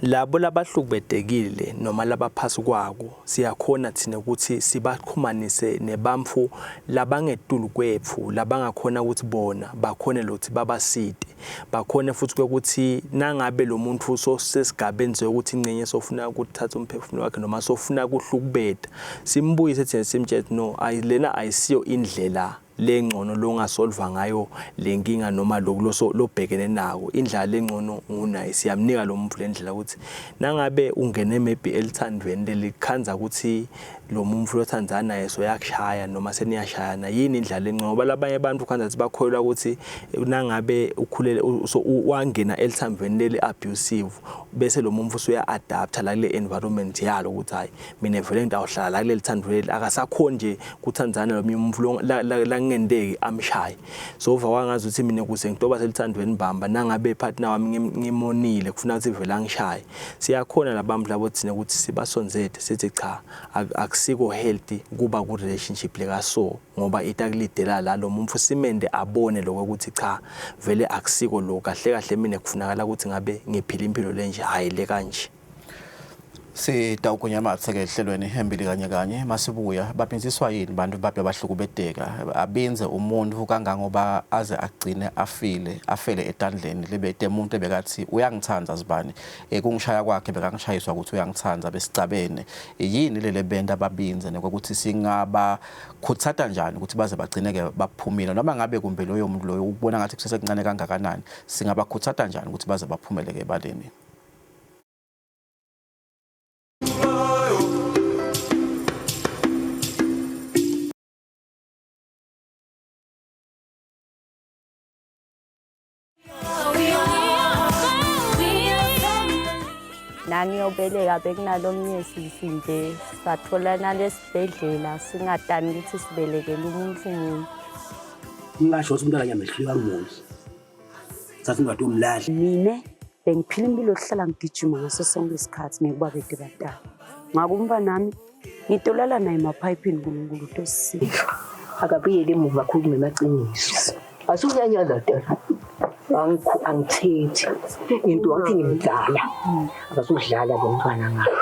labo labahlukubedekile noma labaphasi kwako siyakhona thina ukuthi sibaxhumanise nebamfu labangetulu kwetfu labangakhona ukuthi bona bakhone lokuthi babasite bakhone futhi ukuthi nangabe lo muntu sosesigabeni sokuthi ingcenye sofuna ukuthatha umphefumulo wakhe noma sofuna kuhlukubeda simbuyise thina simtshele no lena ayisiyo indlela lengcono longasolva ngayo lenkinga noma lokhu loso lobhekene nako indlela lengcono ngunayi siyamnika lo muntu lendlela ukuthi nangabe ungene maybe elithandweni lelikhanza ukuthi lo muntu lothandzana naye soyakushaya noma seniyashayana yini indlela lengcono ngoba labanye abantu khanza ukuthi bakholelwa ukuthi nangabe ukhulele so wangena elithandweni leli abusive bese lo muntu usuya adapta la kule environment yalo ukuthi hayi mina vele ngitawuhlala la kuleli thando leli akasakhoni nje kuthandzana lomunye umuntu la kungenteki amshaye so uva kwangazi ukuthi mina kuze ngitoba selithandweni bamba nangabe partner wami ngimonile kufuna ukuthi vele angishaye siyakhona labambi labo thina ukuthi sibasonzete sithi cha akusiko healthy kuba ku relationship leka so ngoba itakulidela la lo muntu simende abone lokho ukuthi cha vele akusiko lo kahle kahle mina kufunakala ukuthi ngabe ngiphila impilo lenje hayi le kanje Sitawugunya amathe ke ehlelweni embili kanye kanye masibuya babinziswa yini bantu babe bahlukubedeka abinze umuntu kangangoba aze agcine afile afele etandleni libete umuntu ebekathi uyangithanda zibani eh, kungishaya kwakhe bekangishayiswa ukuthi uyangithanda besicabene yini lele benda babinze nokuthi singaba khuthata njani ukuthi baze bagcine ke baphumile noma ngabe kumbe loyo muntu loyo ukubona ngathi kusesekuncane kangakanani singabakhuthata njani ukuthi baze baphumele ke ebaleni Nangiyobeleka bekunalomnye sisi nje satholana lesibhedlela singatani ukuthi sibelekele umuntu munye. Ngingasho ukuthi umntwana ngiyamehluleka ngimondle. Thatha incwadi yomlahla. Mina bengiphila impilo yokuhlala ngigijima ngaso sonke isikhathi ngekuba bede badala. Ngako umntanami ngitolala naye emaphayiphini uNkulunkulu utosisiza. Akabuyele emuva akhulume amaqiniso. Asukunyanyaza tata. Angithethi into wathi ngimdala akazudlala lo mntwana ngami.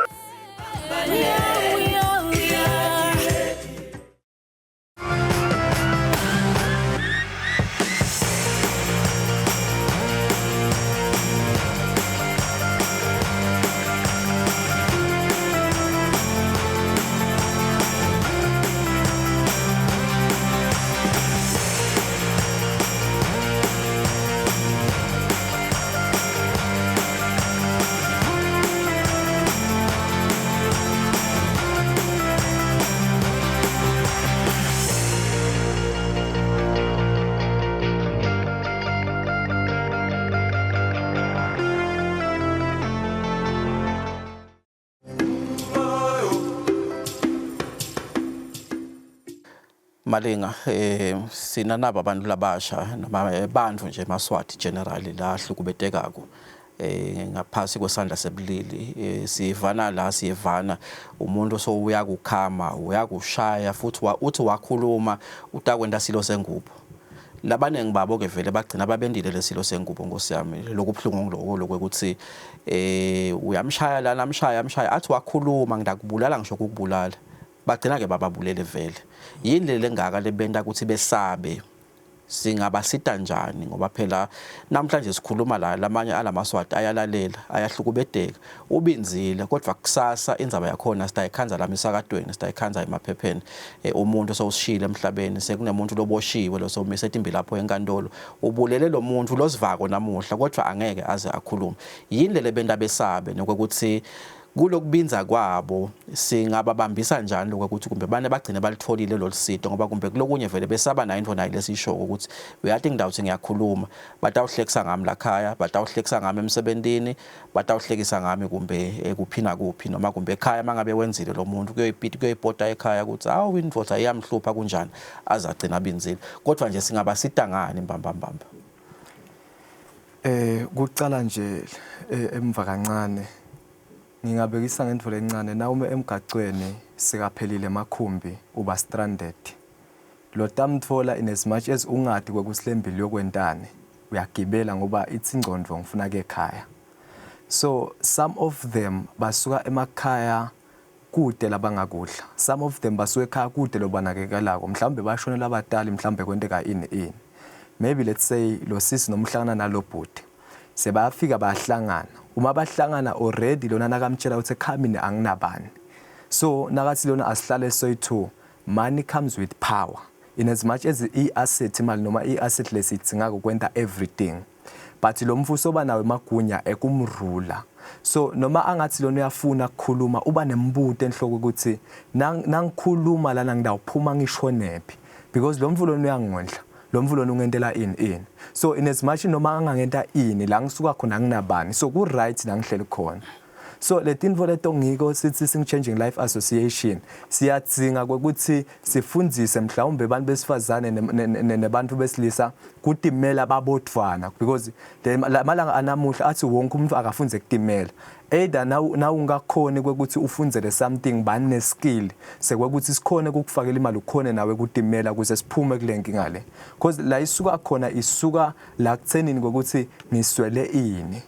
Malinga eh sina naba abantu labasha noma eh, bantu nje emaSwati generally la hlukubetekako eh ngaphasi kwesandla sebulili eh, sivana la siyevana umuntu sowuyakukhama uyakushaya futhi uthi wakhuluma utakwenda silo sengubo labaningi babo ke vele bagcina babendile lesilo sengubo nkosi yami lokubuhlungu ngiloko lokuthi eh uyamshaya lana amshaya amshaya athi wakhuluma ngidakubulala ngisho ukukubulala bagcina ke bababulele vele yini le lengaka lebenta ukuthi besabe singabasita njani ngoba phela namhlanje sikhuluma la lamanye alamaswati ayalalela ayahlukubedeka ubinzile kodwa kusasa indzaba yakhona sitayikhandza la misakatweni sitayikhandza emaphepheni e, umuntu sowusishile emhlabeni sekunemuntu loboshiwe losomise timbilapho enkantolo ubulele lo muntu losivako namuhla kodwa angeke aze akhulume yini lele benta besabe nokuthi kulokubinza kwabo singababambisa njani lokho ukuthi kumbe bane bagcine balitholile lolu sito ngoba kumbe kulokunye vele besaba nayo into nayo lesishoko ukuthi uyathi ngidawuthi ngiyakhuluma batawuhlekisa ngami lakhaya batawuhlekisa ngami emsebentini batawuhlekisa ngami kumbe eh, kuphi nakuphi noma kumbe ekhaya mangabe wenzile lo muntu kuyoyipita kuyoyipota ekhaya ukuthi awu indoda iyamhlupha kunjani aze agcina abinzile kodwa nje singabasita ngani mbambambamba Eh kucala nje eh, emva kancane ngingabekisa ngentfo lencane nawume emgacweni sikaphelile emakhumbi uba stranded lotamtfola in as much as ungati kwekusilembili yokwentani uyagibela ngoba ithi ingcondvo ngifuna ke ekhaya so some of them basuka emakhaya kude labangakudla some of them basuka ekhaya kude lobanakekelako mhlawumbe bashonela abatali mhlawumbe kwenteka ini ini maybe let's say lo sisi nomhlangana nalo bhuti sebayafika bayahlangana uma bahlangana already lona nakamtshela ukuthi ekhaya mina anginabani so nakathi lona asihlale soyi-two money comes with power in as much as i-asset imali noma i-asset lesiyidingako kwenta everything but lo mfo usoba nawo emagunya ekumrula so noma angathi lona uyafuna ukukhuluma uba nembuto enhloko ukuthi nangikhuluma lana ngidawuphuma ngishonephi because lo mfo lona uyangondla lo mfo lona ungentela ini ini so in as much noma angangenta ini la ngisuka khona anginabani so ku right la ngihleli khona so letinfo leto ngiko sithi sing changing life association siyadzinga kwekuthi sifundzise mhlawumbe abantu besifazane nebantu besilisa kutimela babodvwana because lamalanga anamuhla athi wonke umuntu akafunze kutimela either naw ungakhoni kwekuthi ufundzele something bani neskill sekwekuthi sikhone ukukufakela imali ukhone nawe kutimela ukuze siphume kule nkinga le because la isuka khona isuka la kuthenini kwekuthi ngiswele ini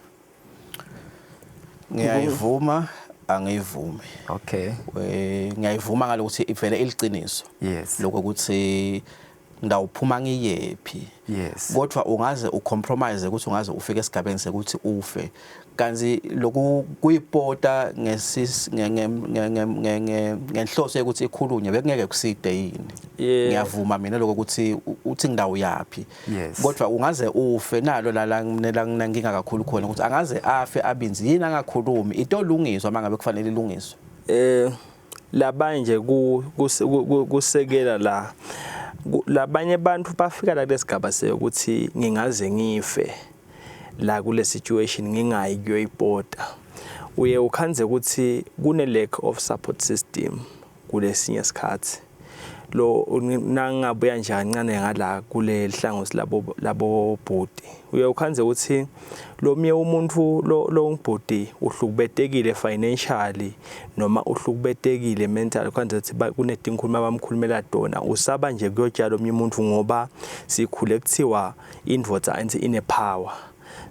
ngiyayivuma angiyivumi okay eh ngiyayivuma ngalokuthi ivele iliciniso yes lokho ukuthi ngidawuphuma ngiyephi yes kodwa ungaze ucompromise ukuthi ungaze ufike esigabeni sekuthi ufe kanti loku kuyipota ngesis ngenhloso yokuthi ikhulunywe bekungeke kuside yini ngiyavuma mina lokho ukuthi uthi ngidawu yaphi Yes. Kodwa ungaze ufe nalo la la nginankinga kakhulu khona ukuthi angaze afe abinzi yini angakhulumi itolungiswa mangabe kufanele ilungiswe. Eh labanye nje kusekela la labanye abantu bafika la kulesigaba sekuthi ngingaze ngife la kule situation ngingayi kuyoyipota uye ukhanze ukuthi kune lack of support system kulesinye isikhathi. Lo nangabuya nje kancane ngala kule hlangothi labo labo bhuti. Uye ukhanze ukuthi lomye umuntu lo lo ngibhuti uhlukubetekile financially noma uhlukubetekile mentally kwanze ukuthi kunetinkhulumo abamkhulumela tona usaba nje kuyotshala omnye umuntu ngoba sikhule kuthiwa indvodza enthi ine power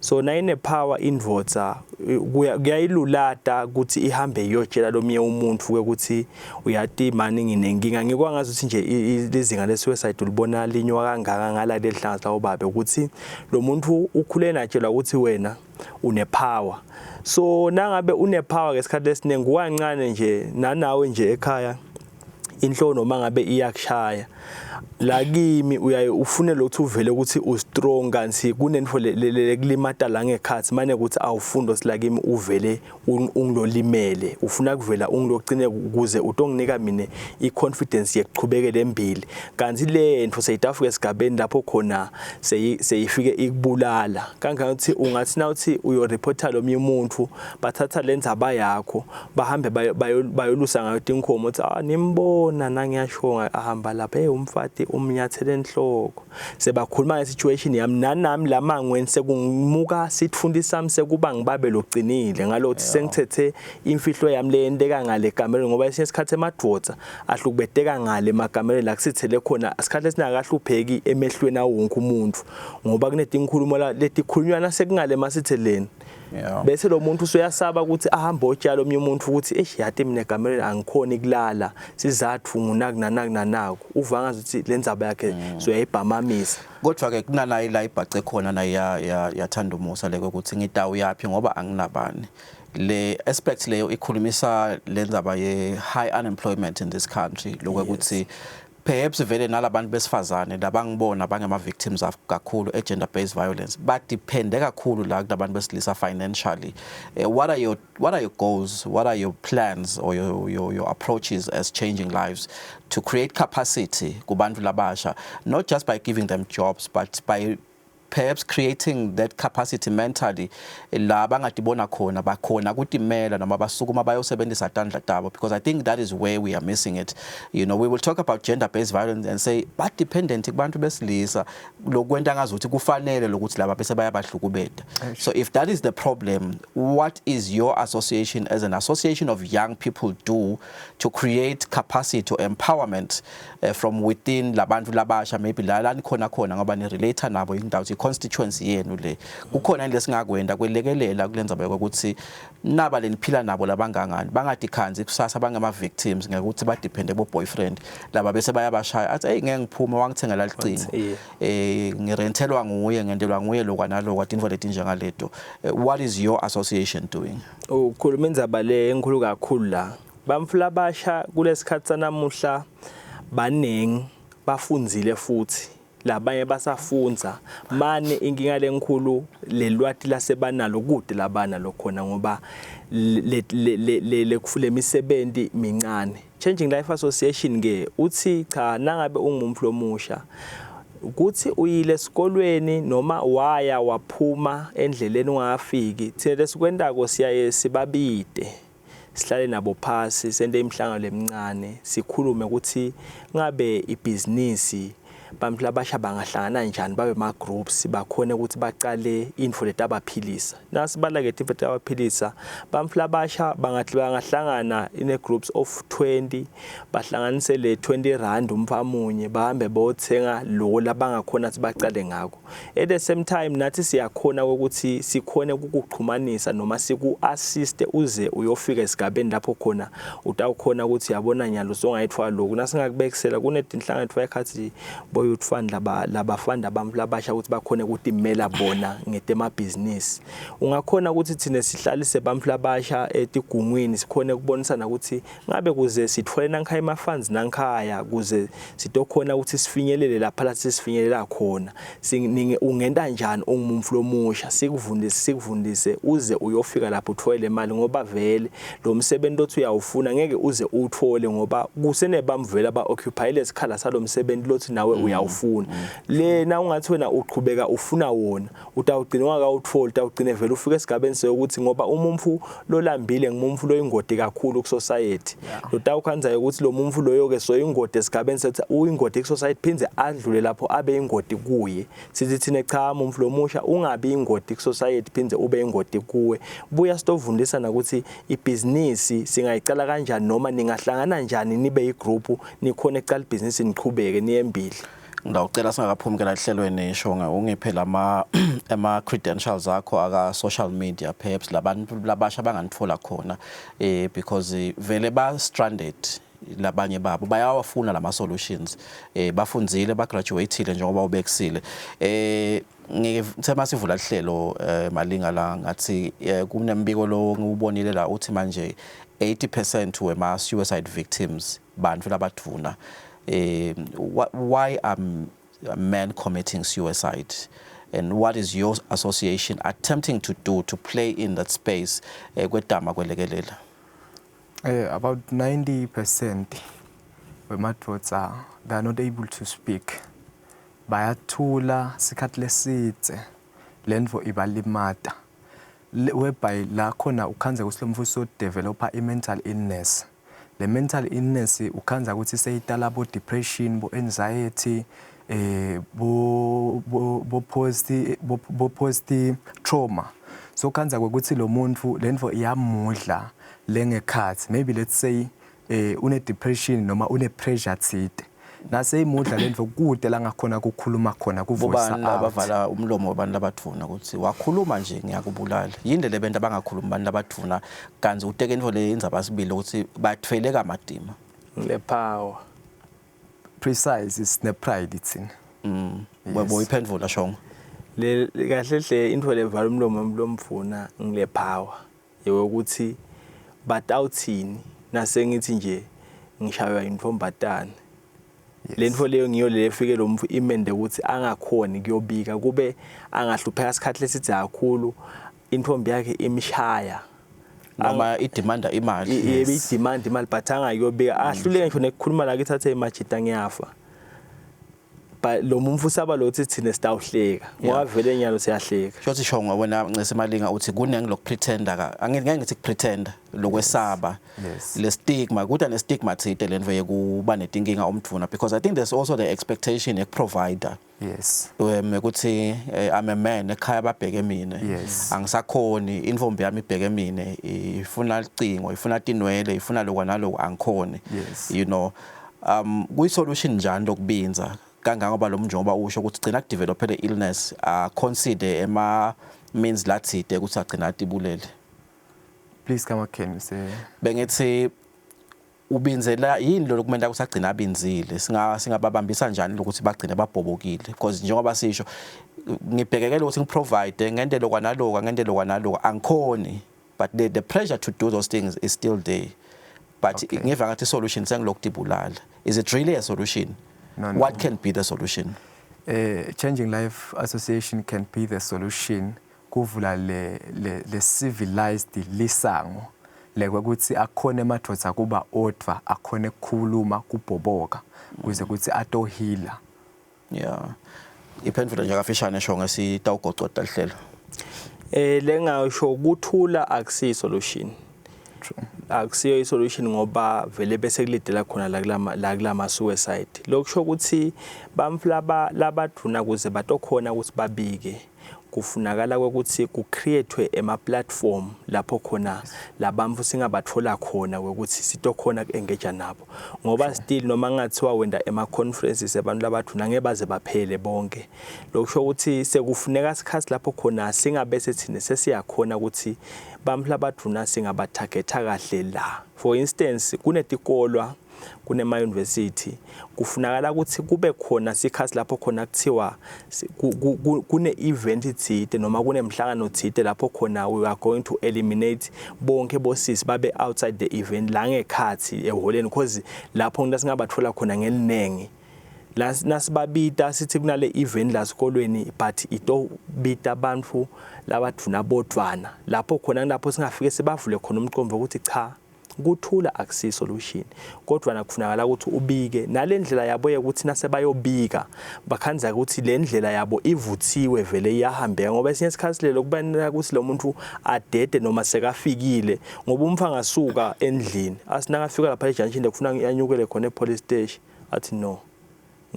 so nayine power indvodza kuyayilulata ukuthi ihambe iyotshela lomnye umuntu ukuthi uyati mani nginenkinga ngikwangazi ukuthi nje lizinga le-suicide ulibona linywa kangaka ngala lelihlanga lawo babe ukuthi lo muntu ukhule natshelwa ukuthi wena unepower so nangabe unepower ngesikhathi lesiningi kukancane nje nanawe nje ekhaya inhlono noma ngabe iyakushaya la kimi uyaye ufune lokhu uvele ukuthi u-strong kanti kunento lekulimata la ngekhathi mane ukuthi awufundo sila kimi uvele ungilolimele ufuna kuvela ungilogcine ukuze utonginika mina i-confidence yekuchubekela embili kanti le nto seyitafika esigabeni lapho khona seyifike ikubulala kangangokuthi ungathi nawuthi uyoreporta lomnye umuntu bathatha le ndzaba yakho bahambe bayolusa ngayo tinkomo uthi ah nimbona nangiyasho ahamba lapha hey umfati umnyathele enhloko sebakhuluma ngesituation yami nanami lamangweni sekungimuka sithundi sami sekuba ngibabe loqinile ngalokuthi sengithethe imfihlo yami leyenteka ngale kamereni ngoba esinye isikhathi emadvodza ahlukubeteka ngale emakamereni la kusithele khona isikhathi esinakahlupheki emehlweni awonke umuntu ngoba kunetinkhulumo letikhulunywa nasekungale masitheleni yeah. bese lo muntu usuyasaba ukuthi ahambe otshala omnye umuntu ukuthi eish yati mina egamelweni angikhoni kulala sizathu ngunaku nanaku nanaku uva ngazi ukuthi le ndzaba yakhe mm. soyayibhamamisa kodwa ke kunanayi la ibhace khona naye yathanda umusa leko ukuthi ngitawuyaphi ngoba anginabani le aspect leyo ikhulumisa le ndzaba ye high unemployment in this country lokho ukuthi yes. Perhaps vele nalabantu besifazane labangibona bangema victims kakhulu e gender based violence badepende kakhulu la kulabantu besilisa financially. What are your what are your goals? What are your plans or your your, your approaches as changing lives to create capacity kubantu labasha not just by giving them jobs but by perhaps creating that capacity mentally la bangadibona khona bakhona kutimela noma basukuma bayosebenzisa tandla tabo because I think that is where we are missing it. You know, we will talk about gender based violence and say ba dependent kubantu besilisa lokwenta ngazuthi kufanele lokuthi laba bese bayabahlukubeta. So if that is the problem, what is your association as an association of young people do to create capacity or empowerment from within labantu labasha maybe la la nikhona khona ngoba ni relate nabo indawo i constituency yenu le kukhona into lesingakwenda kwelekelela kulenza ukuthi naba leniphila nabo labangangani bangadikhanzi kusasa bangama victims ngekuthi ba depende bo boyfriend laba bese bayabashaya athi hey ngeke ngiphume wangithengela licingo eh ngirentelwa nguye ngentelwa nguye lokwa nalokwa tinfo letinjengaleto. What is your association doing? Ukhuluma indzaba le enkulu kakhulu la. Bantfu labasha kulesikhathi sanamuhla baningi bafundzile futhi labanye basafundza mane inkinga lenkulu lelwati lasebanalo kude labanalo khona ngoba le le le le misebenzi mincane. Changing Life Association ke uthi cha nangabe ungumuntu lomusha ukuthi uyile esikolweni noma waya waphuma endleleni ungafiki thina lesikwentako siyaye sibabide sihlale nabo phasi sente imihlangano lemincane sikhulume ukuthi ngabe ibhizinisi bantu labasha bangahlangana njani babe ma groups bakhone ukuthi baqale info letabaphilisa nasibala ke info letabaphilisa bantu labasha bangathi bangahlangana in a groups of 20 bahlanganise le 20 rand umfamunye bahambe bothenga lo labangakhona ukuthi baqale ngako. At the same time nathi siyakhona ukuthi sikhone ukukuxhumanisa noma siku-assist uze uyofika esigabeni lapho khona utawukhona ukuthi yabona nyalo songayithwala lokhu nasingakubekisela kunetinhlangano ekhathi bo youth fund laba labafanda abantu labasha ukuthi bakhone ukutimela bona ngetemabhizinisi. Ungakhona ukuthi thina sihlalise abantu labasha etigungwini sikhone ukubonisana ukuthi ngabe kuze sithole nankhaya ama-funds nankhaya kuze sitokhona ukuthi sifinyelele lapha la sesifinyelela khona ungenta njani ungumfu lomusha sikuvundise sikuvundise uze uyofika lapho uthole le mali ngoba vele lo msebenzi othi uyawufuna ngeke uze uwuthole ngoba kusenebamvela ba-occupy lesikhala salo msebenzi lothi nawe mm. Uyawufuna lena ungathi wena uqhubeka ufuna wona, utawugcina ungakawutholi, utawugcina vele ufike esigabeni sokuthi ngoba umumfu lolambile ngumumfu loyingodi kakhulu ku-society. Lotawukhandza ukuthi lo mumfu loyo ke soyingodi esigabeni sethi uyingodi ku-society, phindze adlule lapho abe ingodi kuye. Sithi thina cha, mumfu lomusha, ungabi ingodi ku-society phindze ube ingodi kuwe. Buya sitovundisa nakuthi ibhizinisi singayicala kanjani noma ningahlangana njani nibe igroup, nikhona ekucala ibhizinisi, niqhubeke niyembili. Ngawucela singakaphumi ke la ehlelweni, Shonga, ungiphe lama ama credentials akho aka social media, perhaps labantu labasha banganithola khona, because vele ba stranded labanye babo, bayawafuna lama solutions, bafundzile, bagraduateile njengoba ubekusile. Ngithe masivula lihlelo, Malinga, la ngathi kunembiko lo ngiwubonile la uthi manje 80% wema suicide victims bantu labadvuna. Why are men committing suicide, and what is your association attempting to do to play in that space kwetama kwelekelela? About 90% wemadvodza, they are not able to speak. Bayathula sikhathi lesidze, lentfo ibalimata. Whereby la khona ukhandza kutsi lo mfo developa i-mental illness. Le mental illness ukhandza kutsi seyitala bo depression, bo anxiety, bo post trauma. So khandza kwekuthi lo muntu lentfo iyamudla lengekhathi, maybe let's say une depression noma une pressure tsite, naseyimudla lentfo kude la ngakhona ukukhuluma khona, kuvoice Bobani out. Labavala umlomo wabantu labadvuna ukuthi wakhuluma nje ngiyakubulala? Yini le bento abangakhulumi abantu labadvuna, kanti uteke intfo le indzaba sibili ukuthi bathwele kamadima? Le power. Precise, sine pride thina. Yes. Boyiphendvula, Shongo. Le kahle hle into levala umlomo lomfuna ngile power yokuthi batawuthini nase ngithi nje ngishaywa intombatane. Le nto leyo ngiyo le efike lo mfu imende ukuthi angakhoni kuyobika, kube angahlupheka isikhathi lesidze kakhulu, intombi yakhe imshaya. Noma idemanda imali. Yebo, idemand imali, but angayobika, ahluleke ngisho nekukhuluma la kithathe imajita ngiyafa, but lo muntu usaba lo uthi thina sitawuhleka ngoba vele nyalo siyahleka. Shothi Shongo, wena ncese Malinga, uthi kuningi lokupretenda ka angeke ngithi kupretenda lokwesaba. Le stigma, kuda ne stigma thite lento yekuba netinkinga umdvuna, because I think there's also the expectation yekuprovider. Ukuthi I'm a man ekhaya, babheke mina. Angisakhoni, intombi yami ibheke mina, ifuna licingo, ifuna tinwele, ifuna lokwa naloko, angikhoni. Kuyi solution njani lokubinza kangangoba lo njengoba usho ukuthi gcina kudevelop le illness, consider ema means lathide ukuthi agcina atibulele? Please come again, say. Bengithi ubinzela yini lo kumele ukuthi agcina abinzile, singababambisa njani lokuthi bagcine babhobokile? Because njengoba sisho, ngibhekekele ukuthi ngiprovide ngente lokwa naloka, ngente lokwa naloka, angikhoni, but the pressure to do those things is still there, but ngiva ngathi solution sengilokutibulala. Is it really a solution? No. What can be the solution? Changing Life Association can be the solution kuvula le civilized lisango lekwekuthi akhona emadvodza kuba odwa, akhona ukukhuluma, kubhoboka kuze kuthi atohila. Yeah, iphendvula nje kafishane, Shonge, sitawugocota lihlelo. Lengasho kuthula akusiyo solution. Akusiyo isolution ngoba vele bese kulidela khona la kulama suicide. Lokusho ukuthi bamflaba labadvuna kuze batokhona ukuthi babike, kufunakala ukuthi kucreatewe ema platform lapho khona labantfu singabathola khona ukuthi sitokhona ku-engage nabo, ngoba still noma ngathiwa wenda ema conferences abantu labadvuna ngeke baze baphele bonke. Lokusho ukuthi sekufuneka isikhathi lapho khona singabe sethine sesiyakhona ukuthi bantfu labadvuna singabatargeta kahle la. For instance, kunetikolwa, kunema-university, kufunakala ukuthi kube khona sikhathi lapho khona kuthiwa kune-event thide noma kunemhlangano thide lapho khona we are going to eliminate bonke bosisi babe outside the event la ngekhathi eholeni, because lapho ngila singabathola khona ngelinengi la nasibabita sithi kunale event la sikolweni, but itobita abantu labadvuna bodvwana, lapho khona lapho singafike sibavule khona umqondo ukuthi cha. Kuthula akusiyi solution kodwa nakufunakala ukuthi ubike nalendlela yabo yokuthi nasebayobika bakhandza ukuthi le ndlela yabo ivuthiwe vele iyahambeka ngoba esinye isikhathi lelo kubaneka ukuthi lo muntu adede noma sekafikile ngoba umfa angasuka endlini asinakafika lapha ejunction lekufuna anyukele khona e-police station athi no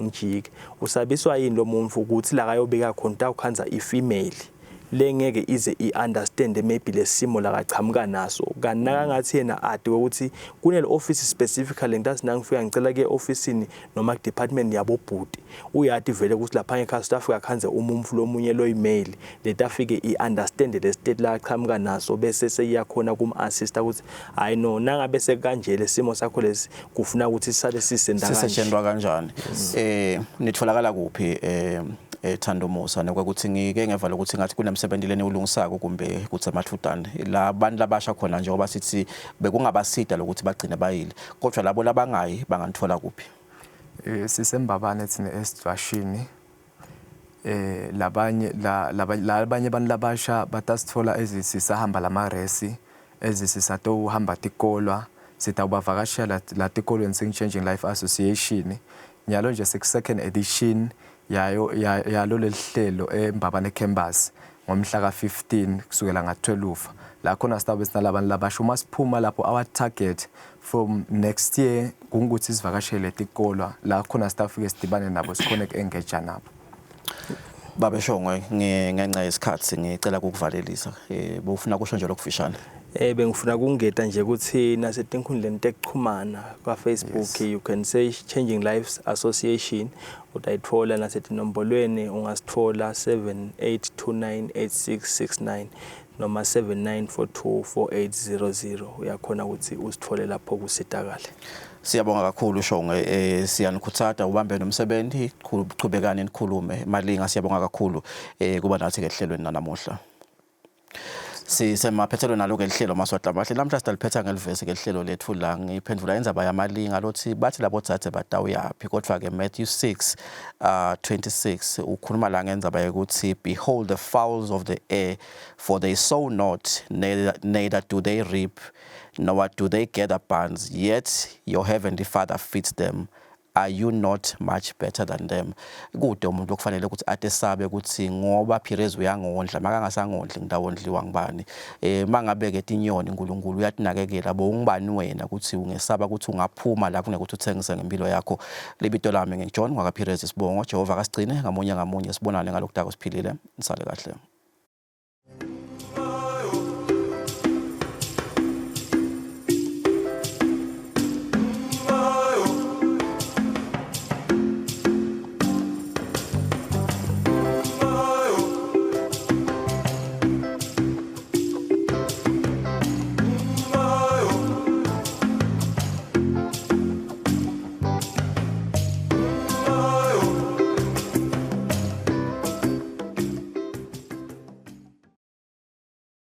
ngijike usabiswa yini lo muntu ukuthi la kayobika khona utawukhandza i-female lengeke ize i-understand maybe lesimo la kachamuka naso kanti nakangathi yena ade ukuthi kunele office specifically ngitathi nangifika ngicela ke officeini noma ku department yabo bhuti uyati vele ukuthi lapha ngekhaya sitafika khanze umumfu lomunye loyi-male letafike i-understand le state la achamuka naso bese seyiyakhona kum-assista ukuthi hayi no nangabe sekanje lesimo sakho lesi kufuna ukuthi sisale sisenda kanje sisetshenzwa kanjani eh nitholakala kuphi eh Thando Musa nokuthi ngike ngeva lokuthi ngathi kunemsebenzi leni ulungisako kumbe kuthi amathutane la bantu labasha khona njengoba sithi bekungabasida lokuthi bagcine bayile kodwa labo labangayi banganithola kuphi eh sisembabane thina esidwashini eh labanye la labanye abantu labasha batasithola ezisisahamba lamaresi ezisisatowuhamba tikolwa sitawubavakashela la tikolweni sing-Changing Life Association nyalo nje siku-second edition yayo yalo lelihlelo eMbabane campus ngomhla ka-15 kusukela nga-12 la khona sitawube sinalabantu labasha uma siphuma lapho our target from next year kungukuthi sivakashele tikolwa la khona sitawufike sidibane nabo sikhone ku-engage nabo. Babe Shongwe ngenxa yesikhathi ngicela ukukuvalelisa eh bufuna kusho nje lokufishane. Eh bengifuna kungeta nje ukuthi nasetinkhundleni tekuchumana kwa Facebook you can say Changing Lives Association utayithola nasetinombolweni ungasithola 78298669 noma 79424800 uyakhona ukuthi usithole lapho kusitakale. Siyabonga kakhulu Shongwe eh siyanikhuthaza ubambe nomsebenzi qhubekani nikhulume Malinga siyabonga kakhulu eh kuba nathi kehlelweni nanamuhla. Sisemaphethelweni nalo ke lihlelo Maswati amahle namhla sidaliphetha ngelivesi ke lihlelo lethu la ngiphendula indzaba yamalinga lothi bathi labo dzadze batawuyaphi kodwa ke Matthew 6 26 ukhuluma la ngendzaba yokuthi behold the fowls of the air for they sow not neither, neither do they reap nor do they gather barns yet your heavenly father feeds them are you not much better than them kude umuntu okufanele ukuthi atesabe ukuthi ngoba Pires uyangondla makangasangondli ngidawondliwa ngibani eh mangabe ke tinyoni uNkulunkulu uyatinakekela bo ungibani wena ukuthi ungesaba ukuthi ungaphuma la kunekuthi uthengise ngempilo yakho libito lami ngiJohn waka Pires isibongo Jehova kasigcine ngamunye ngamunye sibonane ngalokudako siphilile nisale kahle.